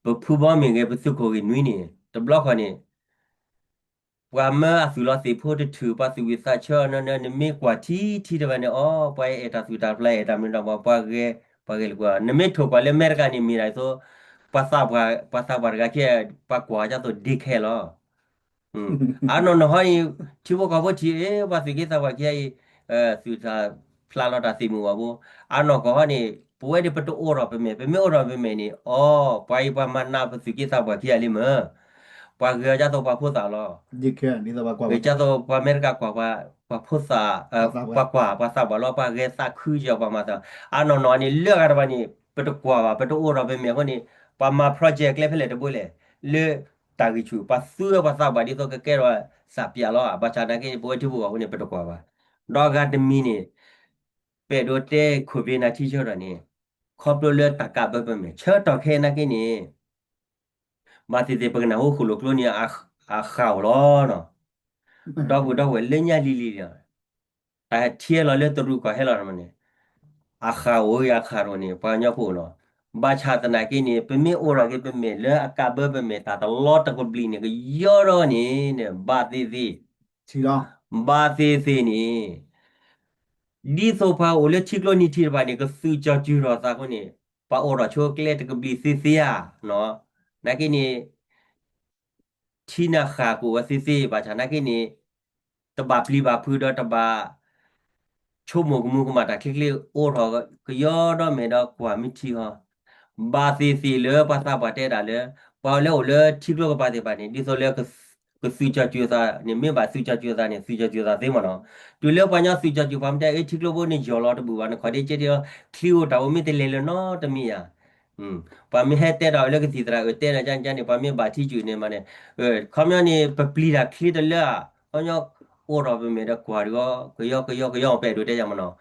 ပဖုဘီမ့ၢ်ဂ့ၤ ပသုးခိၣ်ဂ့ၤနွံန့ၣ် တဘျီဃီန့ၣ် ပှၤမၢအသုးလီၤသ့ၣ်ဖိတထုး ပှၤသူၣ်ဝံၣ်သးဆၢအီၤနၢနၢ နမ့ၢ်ကွၢ်ထံထံတဖၣ်န့ၣ် အိ ပှၤအဲၣ်တၢ်သူၣ်တၢ်ဖျး အဲၣ်တၢ်မနုၤတၢ်မီၤ ပှၤဂဲၤ ပှၤဂဲၤလိာ်ကွဲ နမ့ၢ်ထိၣ်ကွၢ်လၢအမဲရကၤန့ၣ် မ့ၢ်ဒၣ်ဒ်သိး ပှၤသးပှၢ်တဂၤခံ ပှၤကွၢ်ဒ်သိးဒ့ခဲလီၤ. အနီၢ်နီၢ်ဟီအံၤ ထံဖိကီၢ်ဖိထံၣ် ပှၤသူၣ်က့သးပှၢ်ခံဂၤအံၤ သူၣ်တၢ် ဖျါလီၤတၢ်သ့ၣ်မုၢ်ဂီၢ်ဖိ, အနီၢ်ကီၢ်ဟီန့ၣ် ပဝဲဒၣ်ပတအိၣ်ထီၣ်ပမဲာ်, ပမ့ၢ်အိၣ်ထီၣ်ပမဲာ်န့ၣ် အီ, ပှၤအံၤပှၤမၤနးပသုးက့သးပှၢ်ခံဂၤလံမ့ၢ်, ပှၤဂဲၤအီၤဒ်သိးပှၤဖိသၣ်လီၤ. ဒ်သိးပှၤအမဲရကၤကွၢ်ပှၤ, ပှၤဖိသၣ်, ပှၤကွၢ်ပှၤသးပှၢ်လီၤ, ပှၤဂဲၤသးခုကီၤပှၤမၤသး, အနီၢ်နီၢ်န့ၣ် လၢအဂၤတဖၣ်န့ၣ် ပတကွၢ်ဘၣ်, ပတအိၣ်ထီၣ်ပမဲာ်အဃိန့ၣ် ပှၤမၤ project ကျဲဖဲလဲၣ်တဘိလဲၣ်, လၢတၢ်ဂံၢ်ဆူၣ် ပှၤသူဝဲပှၤသးပှၢ်ဒ်သိးကကဲထီၣ်စးပၠးလီၤ, ဘၣ်ဆၣ်နာ်က့န့ၣ် ပဝဲထံဖိကီၢ်ဖိန့ၣ် ပတကွၢ်ဘၣ်. ဒီးအဂၤတမံၤန့ၣ် ပအဲၣ်ဒိးတဲ COVID nineteen ဆၢကတီၢ်န့ၣ် ခီဖျိလၢတၢ်ကးဘၢပမဲာ် ဆၢကတီၢ်ခဲအံၤနာ်က့န့ၣ် ဘၣ်သ့ၣ်သ့ၣ်ပကနၢ်ဟူဃိၣ်လိာ်ကျိန့ၣ် အဃၢ်အိၣ်လီၤနီၤ, ဒီပုၢ်ဒီဝဲၢ်လၢညါလံၤလံၤလီၤ, တၢ်ထံဟဲလီၤလၢတရူးကီၢ်ဟဲလီၤန့ၣ် အဃၢ်အိၣ်ဂ့ၤအဃၢ်တအိၣ်န့ၣ် ပှၤကညီဖိအိၣ်လီၤ. ဘၣ်ဆၣ်သနာ်က့န့ၣ် ပမ့ၢ်အိၣ်ထီၣ်က့ၤပမဲာ်လၢအကးဘၢပမဲာ်တၢ်တလီတကဘျံးန့ၣ် ကယီဒီးန့ၣ် ဘၣ်သ့ၣ်သ့ၣ်, ဘၣ်သ့ၣ်သ့ၣ်န့ၣ် ဒ်သိးပှၤအိၣ်လၢထံကျိနံၤထံးတဖၣ်န့ၣ် ကသုးကၠီၤစၢၤထီၣ်သးအဃိန့ၣ် ပှၤအိၣ်ထီၣ်ဆိကျဲတကဘျံးသ့သ့ဧါ, နာ်က့န့ၣ် ထံနၢ်ဃၢ်ကအိၣ်ဝဲသ့သ့ ဘၣ်ဆၣ်နာ်က့န့ၣ် တဘၣ်ပျံၤဘၣ်ဖုးဒီးတဘၣ် ဆိကမိၣ်ကမူကမၣ်တၢ်ချ့ချ့ အိၣ်ထီၣ်ကယီဒီးမဲာ်ဒီးကွၢ်မ့ၢ်ထံဟီ, ဘၣ်သ့ၣ်သ့ၣ်လၢပှၤသးပှၢ်တဲဒၣ်လၢ ပှၤလၢအိၣ်လၢထံကျိကပၤသ့ၣ်တဖၣ်န့ၣ် ဒ်သိးလၢ ကသုးကၠီၤစၢၤသးန့ၣ် မ့ၢ်ဘၣ်သုးကၠီၤစၢၤသးန့ၣ် သုးကၠီၤစၢၤသးသ့မ့ၢ်နီၤ, တုၤလၢပှၤကညီသုးကၠီၤစၢၤပှၤမ့ၢ်တဲ အ့ ထံကျိဖိန့ၣ်ယီၢ်လီၤတဘူၣ်ဘၣ် နခီၣ်ဒ့ကဲဒ်အီၤ ချံအိၣ်တၢ်အိၣ်မ့ၢ်တလဲၤလၢၤနီတမံၤဧါ ပှၤမ့ၢ်ဟဲတဲဒီးလၢကသံၣ်သရၣ်အၢ တဲဒီးကန့ၣ် ပှၤမ့ၢ်ဘၣ်ထံစူၣ်န့ၣ်မးန့ၣ်, ခီပညီန့ၣ် ပပျံၤတၢ်ချ့တလၢဧါ, ခီပညီအိၣ်ထီၣ်ပမဲာ်ဒီးကွၢ်ဒီး ကယီကယီကယီ ပအဲၣ်ဒိးတဲယၤမ့ၢ်နီၤ,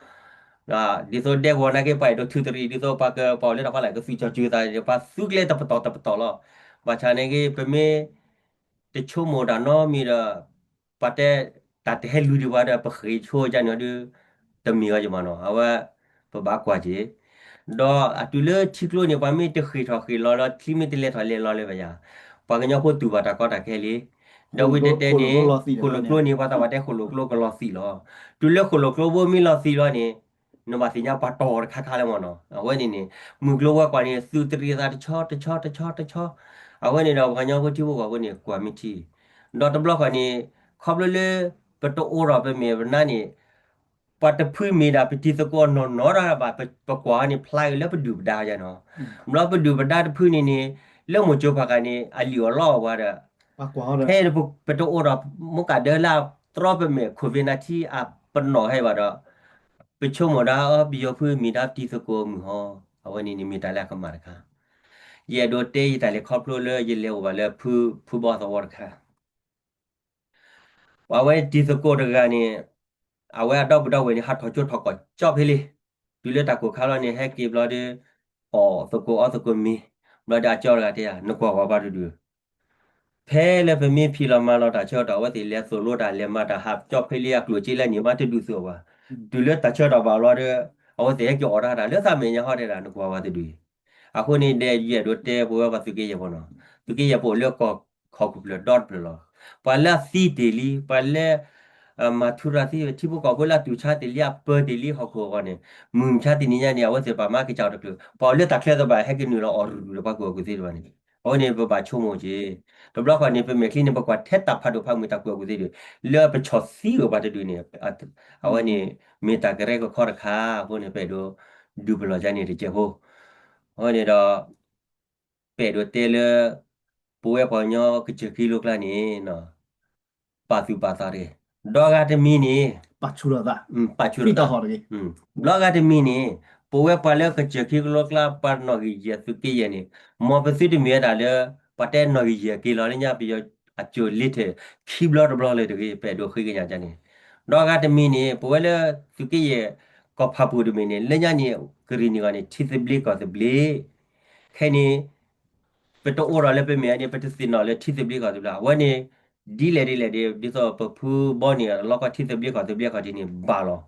ဒ်သိးဒဲကဝီၤနာ်က့ ပှၤအဲၣ်ဒိးထုးတရံး ဒ်သိးပှၤကပှၤအိၣ်လၢတၢ်ဖီလာ် ကသုးကၠီၤစၢၤသးန့ၣ် ပှၤသုးကျဲတပတီၢ်တပတီၢ်လီၤ, ဘၣ်ဆၣ်န့ၣ်က့ ပမ့ၢ် တဆိကမိၣ်တၢ်နီတမံၤဒီး ပှၤတဲ တၢ်တဟဲလူၤဒံးပှၤဒီး ပဃ့ၢ်ဆိကန့ၣ်ဒီး တမံၤဂီၢ်ယမးနီၤ အဝဲ ပဘၣ်ကွၢ်က့ၤ, ဒီးအတုၤလၢထံကျိန့ၣ် ပှၤမ့ၢ်တဃ့ၢ်ထီၣ်ဃ့ၢ်လီၤလီၤ ချံမ့ၢ်တလဲၤထီၣ်လဲၤလီၤလၢၤဘၣ်ယၤ, ပှၤကညီဖိတူၢ်ဘၣ်တၢ်ကီတၢ်ခဲလံ, ဒီးဝံၤတဲတဲန့ၣ် ဃိၣ်လိာ်ကျိန့ၣ် ပှၤသးပှၢ်တဲဃိၣ်လိာ်ကျိကလီၤသံးလီၤ, တုၤလၢဃိၣ်လိာ်ကျိဖိမ့ၢ်လီၤသံးလီၤန့ၣ် နဘၣ်သ့ၣ်ညါပှၤတီၢ်တခါခါလၢမ့ၢ်နီၤ အဝဲန့ၣ်န့ၣ် မုၢ်ကျိဝဲကွၢ်န့ၣ် သုးတရံးသးတဆီတဆီတဆီတဆီ, အဝဲန့ၣ်ဒီးပှၤကညီဖိထံဖိကီၢ်ဖိန့ၣ် ကွၢ်မ့ၢ်ထံ, ဒီးတဘျီဃီန့ၣ် ခီဖျိလၢ ပတအိၣ်ထီၣ်ပမဲာ်ပနါန့ၣ် ပှၤတဖုမ့ၢ်ဒၣ်ပတံၤသကိးနီၢ်နီၢ်တၢ်ဘၣ် ပကွၢ်န့ၣ် ဖျါက့ၤလၢပဒုၣ်ပဒါယါနီၤ, ဘျီပဒုၣ်ပဒါတဖုန့ၣ်န့ၣ် လၢမိၢ်ကၠိဖးကၤန့ၣ် အလံၣ်အီၣ်လီအီၣ်ပှၤဒီး ဖဲပတအိၣ်ဒီး မူကးဒၢလၢတြီပမဲာ် COVID nineteen အပနီၣ်ဟဲဘၣ်ဒီး ပဆိကမိၣ်ဒၣ်အီၤ ပယီၤဖုမ့ၢ်ဒၣ်တံၤသကိးမုၢ်ဟီ, အဝဲန့ၣ်န့ၣ်မ့ၢ်တၢ်လၢအကမၣ်တခါ, ယအဲၣ်ဒိးတဲယတၢ်လဲၤခီဖျိလၢယလဲၤအိၣ်ဘၣ်လၢ ဖုဘီသဝီတခါ ပှၤဝဲတံၤသကိးတဂၤန့ၣ် အဝဲအဒီပုၢ်ဒီဝဲၢ်န့ၣ် ဟးထီၣ်ကၠိထီၣ်ကီၢ်ကၠီဖဲလံ, တုၤလၢတၢ်ကိၢ်ခါလီၤန့ၣ် ဟဲက့ၤဘျီဒီး အီၣ်သကိးအီသကိးမ့ၤ, ဘျီဒီးအကၠီတဂၤတဲယၤ နကွၢ်ကွၢ်ပှၤတဒုး ဖဲလၢပမ့ၢ်ဖံးလီၤမၤလီၤတၢ်ဆၢကတီၢ် အဝဲသ့ၣ်လဲၤသိၣ်လိတၢ်လဲၤမၤတၢ်ဟးကၠီဖဲလံအကျိၣ်စ့လၢန့ၣ် မၤတဒုးသုးအီၤဘၣ်, တုၤလၢတၢ်ဆၢကတီၢ်ဘၣ်လီၤဒီး အဝဲသ့ၣ်ဟဲက့ၤအီၣ်တၢ်တၢ်လၢသးမဲာ်ညါဟီတဲဒၣ် နကွၢ်ပှၤတဒုးအံၤ, အဃိန့ၣ် ဒီးယအဲၣ်ဒိးတဲပဝဲပှၤသုးက့ယဲၢ်ဖိနီၤ, သုးက့ယဲၢ်ဖိလၢကီၢ်ခီၣ်ခိၣ်ဖျၢၣ်ဒီတဖျၢၣ်လီၤ, ပှၤလၢအသံတ့ၢ်လံ ပှၤလၢ မၤထူရၤသံ ထံဖိကီၢ်ဖိလၢအတူၢ်ဆါတ့ၢ်လံ အပၢတ့ၢ်လံဟီၣ်ခိၣ်အဂီၢ်န့ၣ် မုၢ်မဆါတနံၤညါန့ၣ် အဝဲသ့ၣ်တဖၣ်မၤကစၢ်တဖျၢၣ် ပှၤအိၣ်လၢတၢ်ချၢသ့ၣ်တဖၣ် ဟဲက့ၤနုာ်လီၤအီၣ်ရူၢ်ရူၢ်ဒီးပှၤကူၣ်ဘၣ်ကူၣ်သ့တဖၣ်န့ၣ်, အဝဲန့ၣ်ပဘၣ်ဆိကမိၣ်က့ၤ, တဘျီဃီန့ၣ် ပမဲာ်ချံန့ၣ် ပကွၢ်ထဲတၢ်ဖးဒိၣ်ဖးမုၢ်တၢ်ကူၣ်ဘၣ်ကူၣ်သ့ဒီး လၢပဆီၣ်သံအီၤပှၤတဒုးန့ၣ်, အဝဲန့ၣ် မ့ၢ်တၢ်ကရၢကခီတခါအဃိန့ၣ် ပအဲၣ်ဒိးဒုးပလီၢ်ကန့ၣ်တကဲးဖိ, အဝဲန့ၣ်ဒီး ပအဲၣ်ဒိးတဲလၢ ပဝဲပှၤကညီကစၢၢ်ခ့လိကျါန့ၣ် ပာ်သူၣ်ပာ်သးတဂ့ၤ, ဒီဂၤတမံၤန့ၣ် ပာ်ဆူၣ်ထီၣ်သး, ဒီဂၤတမံၤန့ၣ် ပဝဲပှၤလၢကစၢၢ်ခ့လိကျါ ပှၤနီၣ်ဂံၢ်ယဲၢ်သုးက့ယဲၢ်န့ၣ် မ်ပသုတမ့ၢ်ဝဲဒၣ်လၢ ပှၤတဲနီၣ်ဂံၢ်ယဲၢ်က့ၤလီၤလၢညါ ပယီၤအကၠိၤလ့ထၢၣ် ခံဘျီတဘျီလၢၤတဂ့ၤ ပအဲၣ်ဒိးဃ့ကညးကန့ၣ်, ဒီဂၤတမံၤန့ၣ် ပဝဲလၢသုးက့ယဲၢ် ကီၢ်ဖးပူၤတမံၤန့ၣ် လၢညါန့ၣ် ကရံၣ်နံၣ်ဂီၢ်န့ၣ် ထံသဘျ့ကီၢ်သဘျ့ ခဲန့ၣ် ပတအိၣ်ဒီးလၢပမဲာ်န့ၣ် ပတသ့ၣ်နီၣ်လၢထံသဘျ့ကီၢ်သဘျ့ အဝဲန့ၣ် ဒ်လဲၣ်ဒ်လဲၣ်ဒ် ဒ်သိးပဖုဘီန့ၣ် လီၤကီၢ်ထံသဘျ့ကီၢ်သဘျ့ခီၣ်ထံးန့ၣ် ဘၣ်လီၤ.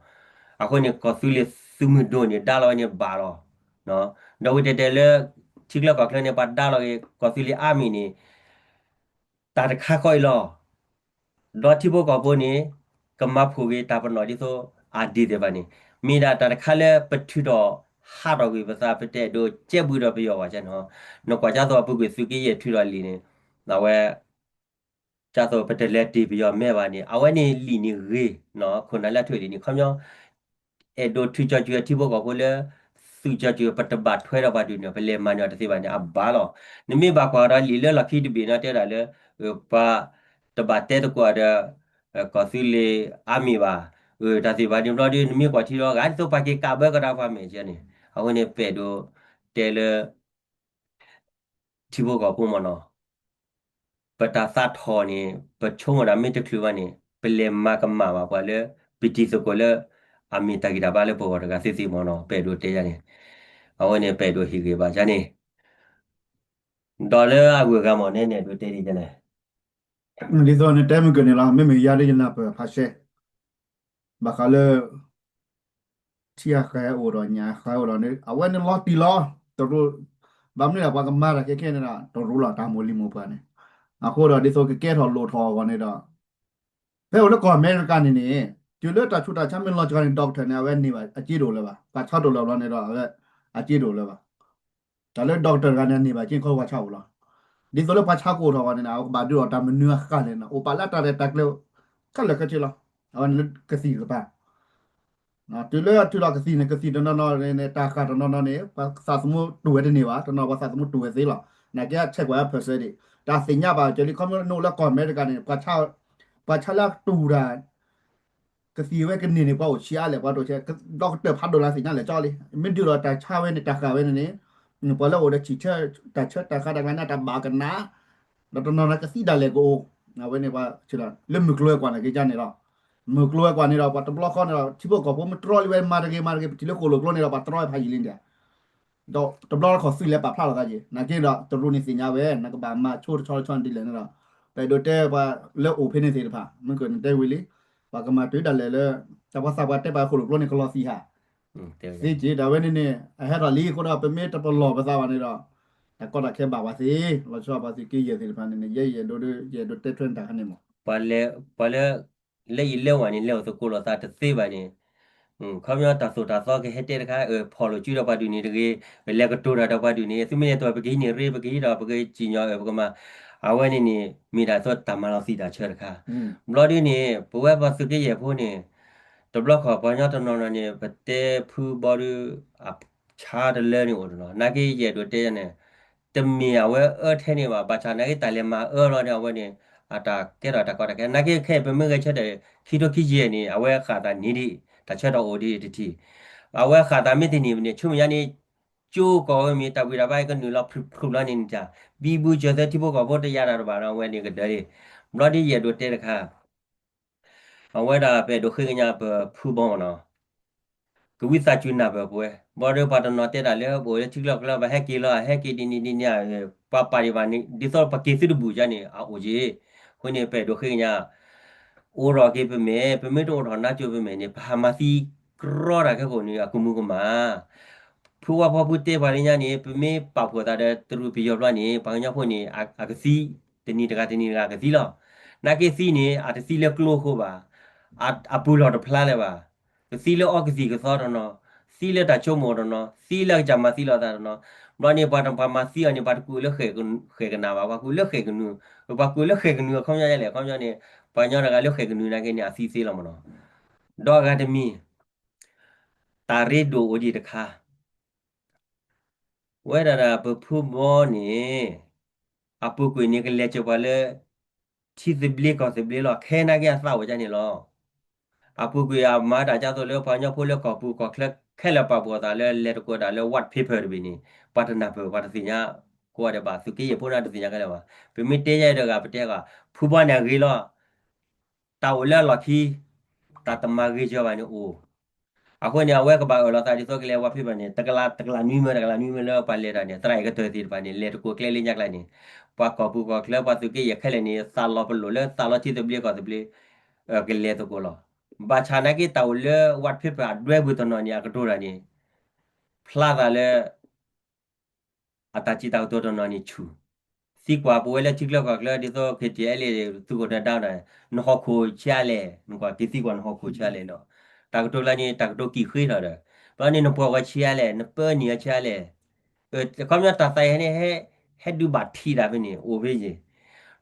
အဃိန့ၣ် ကီၢ်သူလ့ၤသုးမုၢ်ဒိၣ်န့ၣ် ဒါလီၤဝဲန့ၣ်ဘၣ်လီၤ. ဒီးဝံၤတဲတဲလၢ ထံချၢကီၢ်ချၢန့ၣ် ပှၤဒါလီၤက့ၤ ကီၢ်သူလ့ၤအါမံၤန့ၣ် တၢ်တခါဃီအံၤလီၤ. ဒီးထံဖိကီၢ်ဖိန့ၣ် ကမၤဖှိၣ်က့ၤတၢ်ပနီၣ်ဒ်သိးအဒ်သ့ၣ်တဖၣ်န့ၣ် မ့ၢ်ဒၣ်တၢ်တခါလၢပထုးထီၣ်ဟးထီၣ်ကွံာ်ပသး ပတအဲၣ်ဒိးကဲဘျုးဒီးပယီၤဘၣ်ကန့ၣ်, နကွၢ်ကၢ်သိးအပူၤကွံာ်သုးက့ယဲၢ်ထုးထီၣ်လံာ်န့ၣ် အဝဲ ကၢ်သိးပတလဲၤတ့ၢ်ပယီၤမဲာ်ဘၣ်န့ၣ် အဝဲန့ၣ်လံာ်န့ၣ်ဂ့ၤ ခိၣ်နၢ်လၢအထွဲလံာ်န့ၣ် ခီပညီ အဲၣ်ဒိးထုးကၠီၤကွံာ်အထံဖိကီၢ်ဖိလၢ သုးကၠီၤကွံာ်ပတဘၣ်ထွဲဒီးပှၤဒုးန့ၣ် ပလဲၤမၤန့ၢ်အီၤတသ့ဘၣ်န့ၣ် အဘၣ်လီၤ. နမ့ၢ်ဘၣ်ကွၢ်ဒီးလံာ်လၢလီၢ်ခံတဘ့ၣ်န့ၣ် တဲဒၣ်လၢ ပှၤတဘၣ်တဲသကိးဒီး ကီၢ်သူလ့ၤအါမံၤဘၣ်. တၢ်သ့ၣ်တဖၣ်န့ၣ်ဘျီဒီး နမ့ၢ်ကွၢ်ထံလီၤ ဂၤဒ်သိးပှၤက့ၤကးဘၢကဒါပှၤမဲာ်ကဲန့ၣ် အဃိန့ၣ် ပအဲၣ်ဒိးတဲလၢ ထံဖိကီၢ်ဖိမ့ၢ်နီၤ, ပတၢ်သးထီၣ်န့ၣ် ပဆိကမိၣ်ဒၣ်မ့ၢ်တချုးဘၣ်န့ၣ် ပလဲၤမၤကမၣ်ဘၣ်ပှၤလၢ ပတံၤသကိးလၢ အမ့ၢ်တၢ်ဂံၢ်တၢ်ဘါလၢပဂီၢ်တဂၤသ့သ့မ့ၢ်နီၤ ပအဲၣ်ဒိးတဲယၤန့ၣ်, အဝဲန့ၣ် ပအဲၣ်ဒိးဟ့ၣ်ဂ့ၤဘၣ်ယၤန့ၣ်, ဒီးလၢအဂုၤအဂၤမ့ၢ်န့ၣ် နဲၣ်ဒိးတဲဒ်လဲၣ် ဒ်သိးနတဲမုၢ်ကၢၢ်န့ၣ်လီၤ, မ့မ့ၢ်ယၤဒ်ယနၢ်ပၢၢ်ဖးရှဲ, ဘၣ်ဃးလၢ ထံအဃဲအိၣ်ဒီးညၣ်အဃဲအိၣ်ဒီးန့ၣ် အဝဲန့ၣ်လီၤတံၢ်လီၤ, တရူး, ဘၣ်မနုၤလဲၣ် ပှၤကမၤတၢ်ခဲခဲန့ၣ်ဒီး တရူးလီၤ တၢ်မိၢ်လံၤမိၢ်ပှၢ်န့ၣ်, အဃိဒီးဒ်သိးကကဲထီၣ်လိၣ်ထီၣ်အဂီၢ်န့ၣ်ဒီး ဖဲအိၣ်လၢကီၢ်အမဲရကၤန့ၣ်န့ၣ် တုၤလၢတၢ်ဆူးတၢ်ဆါမ့ၢ်လီၤစှၤန့ၣ် doctor န့ၣ် အဝဲန့ၢ်ဘၣ်အစ့တအိၣ်လၢၤဘၣ်, ပှၤဆါတအိၣ်လၢၤဘျီန့ၣ်ဒီး အဝဲအစ့တအိၣ်လၢၤဘၣ် တၢ်လၢ doctor တဂၤန့ၣ် န့ၢ်ဘၣ်က့ၤခီပှၤဆါအိၣ်လီၤ. ဒ်သိးလၢပှၤဆါကအိၣ်ထီၣ်အဂီၢ်န့ၣ် အကဘၣ်ဒုးအီၣ်တၢ်မနုၤအဃၣ်လဲၣ်န့ၣ် အိၣ်ပာ်လၢတၢ်ရဲၣ်တၢ်ကျဲၤ ခဲလၢာ်ခဲဆ့လီၤ. အဝဲန့ၣ်လၢကသံၣ်တကပၤ တုၤလၢအထုးထီၣ်ကသံၣ်န့ၣ် ကသံၣ်တနီၤနီၤန့ၣ် တၢ်ဃၣ်တနီၤနီၤန့ၣ် ပှၤသးသမူတူၢ်ဝဲတန့ၢ်ဘၣ်, တနီၤပှၤသးသမူတူၢ်ဝဲသ့လီၤ. နာ်က့ အဆဲးကွၢ်ဝဲ percent ဒံး တၢ်သ့ၣ်ညါဘၣ်ကၢၤလံ ခီဖျိနအိၣ်လၢကီၢ်အမဲရကၤန့ၣ် ပှၤဆါလၢအတူၢ်တၢ် ကသံၣ်ဝဲကန့ၢ်န့ၣ် ပှၤအိၣ်ဆံးအါလဲၣ်, ပှၤဒိၣ်ဆဲး ဒီကတၢၢ်ဖးဒိၣ်လၢသ့ၣ်ညါလဲၣ်ကၠီလံ. မ့ၢ်ဒုးဒီးတၢ်ဆါဝဲန့ၣ် တၢ်ဃၣ်ဝဲန့ၣ်န့ၣ် ပှၤလၢအိၣ်ဒီးဆံၣ်ဆၢ တၢ်ဆၢတၢ်ဃၣ်တၢ်ကျါန့ၣ် တၢ်ဘၣ်ကနၣ်, ဒီးတနီၤနီၤကသံဒၣ်လဲာ်ကအိၣ်, အဝဲန့ၣ် လၢမုၢ်ကျိၤဝဲၤကွာ်န့ၣ်က့ၤကန့ၣ်လီၤ. မုၢ်ကျိၤဝဲၤကွာ်န့ၣ်ဒီး ပှၤတဘျီဃီန့ၣ်ဒီး ထံဖိကီၢ်ဖိမ့ၢ်တြီလံဝဲမၤတဂ့ၤမၤတဂ့ၤ ပထံၣ်လၢဃိၣ်လိာ်ကျိန့ၣ်ဒီး ပှၤတြီဝဲဖးယံာ်လံန့ၣ် ဒီးတဘျီတခီၣ်သုးလဲၤပာ်ဖျါလီၤသးက့ၤ နာ်က့ဒီး တရူးန့ၣ်သ့ၣ်ညါဝဲ နကဘၣ်မၤဆိတဆီတဆီန့ၣ်ဒ်လဲၣ်န့ၣ်ဒီး ပအဲၣ်ဒိးတဲပှၤလၢအိၣ်ဖဲန့ၣ်သ့ၣ်တဖၣ် မ့ၢ်ကၢၢ်န့ၣ်တဲဝံၤလံ, ပှၤကမၤတုၤဒၣ်လဲာ်လၢ တၢ်ပှၤသးပှၢ်တဲပှၤဃိၣ်လိာ်ကျိန့ၣ် ကလီၤသံဧါ, သ့က့ၤ တၢ်ဝဲန့ၣ်န့ၣ် အဟဲထီၣ်လံအဃိဒီး ပမ့ၢ်တပလီၢ်ပသးဘၣ်န့ၣ်ဒီး တၢ်ကီတၢ်ခဲဘၣ်ဝဲသ့, လီၤဆီပှၤသုးက့ယဲၢ်သ့ၣ်တဖၣ်န့ၣ်န့ၣ် ယဲယအဲၣ်ဒိး ယအဲၣ်ဒိးတဲထွဲန့ၣ်တၢ်ခါန့ၣ်မး ပှၤလၢ ပှၤလၢ လၢအံၤလၢဝဲန့ၣ် လဲၤအိၣ်သကိးလိာ်သးတသ့ဘၣ်န့ၣ်, ခီပညီတၢ်သိၣ်တၢ်သီကဟဲတဲတခါ ဖီၣ်လိာ်စုဒီးပှၤဒုးန့ၣ်တဂ့ၤ, လဲၤကတိၤတၢ်ဒီးပှၤဒုးန့ၣ် သုမ့ၢ်လဲၤတိၢ်ပကဟံးန့ၢ်ရ့ ပကဟံးဒီး ပကစံၣ်ညီၣ်အၢ ပကမၤ, အဝဲန့ၣ်န့ၣ် မ့ၢ်ဒၣ်သိးတၢ်မၤလီၤသံၣ်တၢ်ဆၢတခါ, ဘျီဒ်န့ၣ် ပဝဲပှၤသုးက့ယဲၢ်ဖိန့ၣ် တဘျီခီပှၤကညီတနီၤနီၤန့ၣ် ပတဲဖုဘီဒုး အဆါတလၢန့ၣ်အိၣ်တနီၤ နာ်က့ယအဲၣ်ဒိးတဲန့ၣ် တမ့ၢ်အဝဲအၢထဲန့ၣ်ဘၣ် ဘၣ်ဆၣ်နာ်က့တၢ်လဲၤမၤအၢလီၤန့ၣ် အဝဲန့ၣ် အတၢ်ကဲထီၣ်တၢ်ကီတၢ်ခဲ နာ်က့ခဲအံၤပမ့ၢ်ဂဲၤဆၢထၢၣ် ခံထိခံယဲၢ်န့ၣ် အဝဲဃၣ်သးန့ၢ်ဒံး တၢ်ဆၢထီၣ်အိၣ်ဒံးတထံၣ်, အဝဲဃၣ်သးမ့ၢ်တန့ၢ်န့ၣ် ဆူမဲာ်ညါန့ၣ် ကၠိကီၢ်ဝဲမ့ၢ်တၢ်ဝံၣ်တၢ်ဘါ ကနုာ်လီၤဖျုးဖျုးလီၤန့ၣ်န့ၣ် ဘံဘူစၢၤသၢထံဖိကီၢ်ဖိတယါတၢ်တဘၣ်ဒီး အဝဲန့ၣ်ကဒၢလံ, ဘျီဒ်ယအဲၣ်ဒိးတဲတခါ အဝဲဒၣ်ပအဲၣ်ဒိးဃ့ကညးပဖုဘီမ့ၢ်နီၤ, ကဝံသးစူၤနၢ်ပၢၢ်ပဝဲ ဘၣ်ဒီးပှၤတနီၤတဲတၢ်လၢ ပအိၣ်လၢထံချၢကီၢ်ချၢ ပဟဲက့ၤလီၤ ဟဲက့ၤဒ်န့ၣ်ဒ်န့ၣ် ပှၤပာ်ဒံးဘၣ်န့ၣ် ဒ်သိးပက့ၤသုတဘူၣ်ယါန့ၣ် အအိၣ်က့ၤ, အဃိန့ၣ် ပအဲၣ်ဒိးဃ့ကညး အိၣ်ထီၣ်က့ၤပမဲာ် ပမ့ၢ်တအိၣ်ထီၣ်နါစိၤပမဲာ်န့ၣ် ပဟးမၤသံကြီတၢ်ခဲကိာ်န့ၣ် အကမူကမၣ် ဖုဝါဖီဖုတဲပှၤလၢညါန့ၣ် ပမ့ၢ်ပာ်ဖှိၣ်သးဒီးတရူးပယီၤဘျီန့ၣ် ပှၤကညီဖိန့ၣ် အကသံ တနံၤတဂၤတနံၤတဂၤကသံလီၤ. နာ်က့သံန့ၣ် အတသံလၢကျိအဃိဘၣ်, အပူၤလီၢ်တဖျါလၢၤဘၣ်, ကသံလၢအီကသံၣ်ကသီတနီၤ, သံလၢတၢ်ဆိကမိၣ်တနီၤ, သံလၢအကစၢ်မၤသံလိာ်သးတနီၤ, ဘျီန့ၣ် ပှၤပှၤမၤသံအီၤန့ၣ် ပှၤတကွၢ်လၢဃဲၣ်ကနူၤဘၣ်, ပှၤကွၢ်လၢဃဲၣ်ကနူၤ အခီပညီယါလဲၣ် အခီပညီန့ၣ် ပှၤကညီတဂၤလၢဃဲၣ်ကနူၤနာ်က့န့ၣ် အသံသ့လီၤမ့ၢ်နီၤ, ဒီးအဂၤတမံၤ တၢ်ရ့ဒိၣ်အိၣ်ဒံးတခါ ဝဲဒၣ်ဒၣ်ပဖုဘီန့ၣ် အပူၤကွံာ်န့ၣ် ကလဲၤစၢၤပှၤလၢ ထံသဘျ့ကီၢ်သဘျ့လီၤ. ခဲနာ်က့အသးအိၣ်ဒ်န့ၣ်လီၤ. အပူၤကွံာ်အမၤတၢ်ဒ်သိးလၢပှၤကညီဖိလၢကီၢ်ပူၤကီၢ်ချၢခဲလၢာ်ပာ်ဖှိၣ်အသးလၢလဲၤသကိးတၢ်လၢ white paper တဘ့ၣ်န့ၣ် ပှၤတနၢ်ပၢၢ် ပှၤတသ့ၣ်ညါကိးဂၤဒဲးဘၣ် သုးက့ယဲၢ်ဖိန့ၣ်တသ့ၣ်ညါခဲလၢာ်ဘၣ်. ပမ့ၢ်တဲယါအံၤတဂၤ ပတဲဂၤ ဖုဘီန့ၣ်အဂ့ၤလီၤ. တၢ်အိၣ်လၢအလီၢ်ခံ တၢ်တမၤဂ့ၤစၢၤဘၣ်န့ၣ်အိၣ် အဃိန့ၣ် အဝဲကဘၣ်အၢၣ်လီၤသးဒ်သိးကလဲၤ white paper န့ၣ် တကလး တကလးနွံမၢ တကလးနွံမၢလၢပှၤလဲၤတၢ်န့ၣ် သရၣ်အံၤကတၢၢ်သ့ၣ်တဖၣ်န့ၣ် လဲၤသကိးကျဲလၢညါကျါန့ၣ် ပှၤကီၢ်ပူၤကီၢ်ချၢ ပှၤသုးက့ယဲၢ်ခဲလၢာ်န့ၣ် သးလီၤပလိာ်လၢသးလီထံသဘျ့ကီၢ်သဘျ့ ကလဲၤသကိးလီၤ. ဘၣ်ဆၣ်နာ်က့တၢ်အိၣ်လၢ white paper အဒွဲပူၤတနီၤန့ၣ် အကတိၤတၢ်န့ၣ် ဖျါသးလၢ အတၢ်စံးတၢ်ကတိၤတနီၤန့ၣ်ဆူၣ်, သံကွၢ်ပဝဲလၢထံချၢကီၢ်ချၢ ဒ်သိး KTLA သုးခိၣ်ဒၢဒၢန့ၣ် နဟီၣ်ခိၣ်ဆံးအါလဲၣ်, နကွၢ်က့ၤသံကွၢ်နဟီၣ်ခိၣ်ဆံးအါလဲၣ်ဒီး တၢ်ကတိၤကျါန့ၣ် တၢ်ကတိၤကံၣ်ဃ့ထီၣ်ဒီး ဘျီန့ၣ်နပှၤဂီၤဆံးအါလဲၣ်, နပၢနံၣ်အဆံးအါလဲၣ်, ခီပညီတၢ်သးအံၤန့ၣ် ဟဲဒုးဘၣ်ထံးတၢ်ဖဲန့ၣ် အိၣ်ဖဲယ့ၣ်,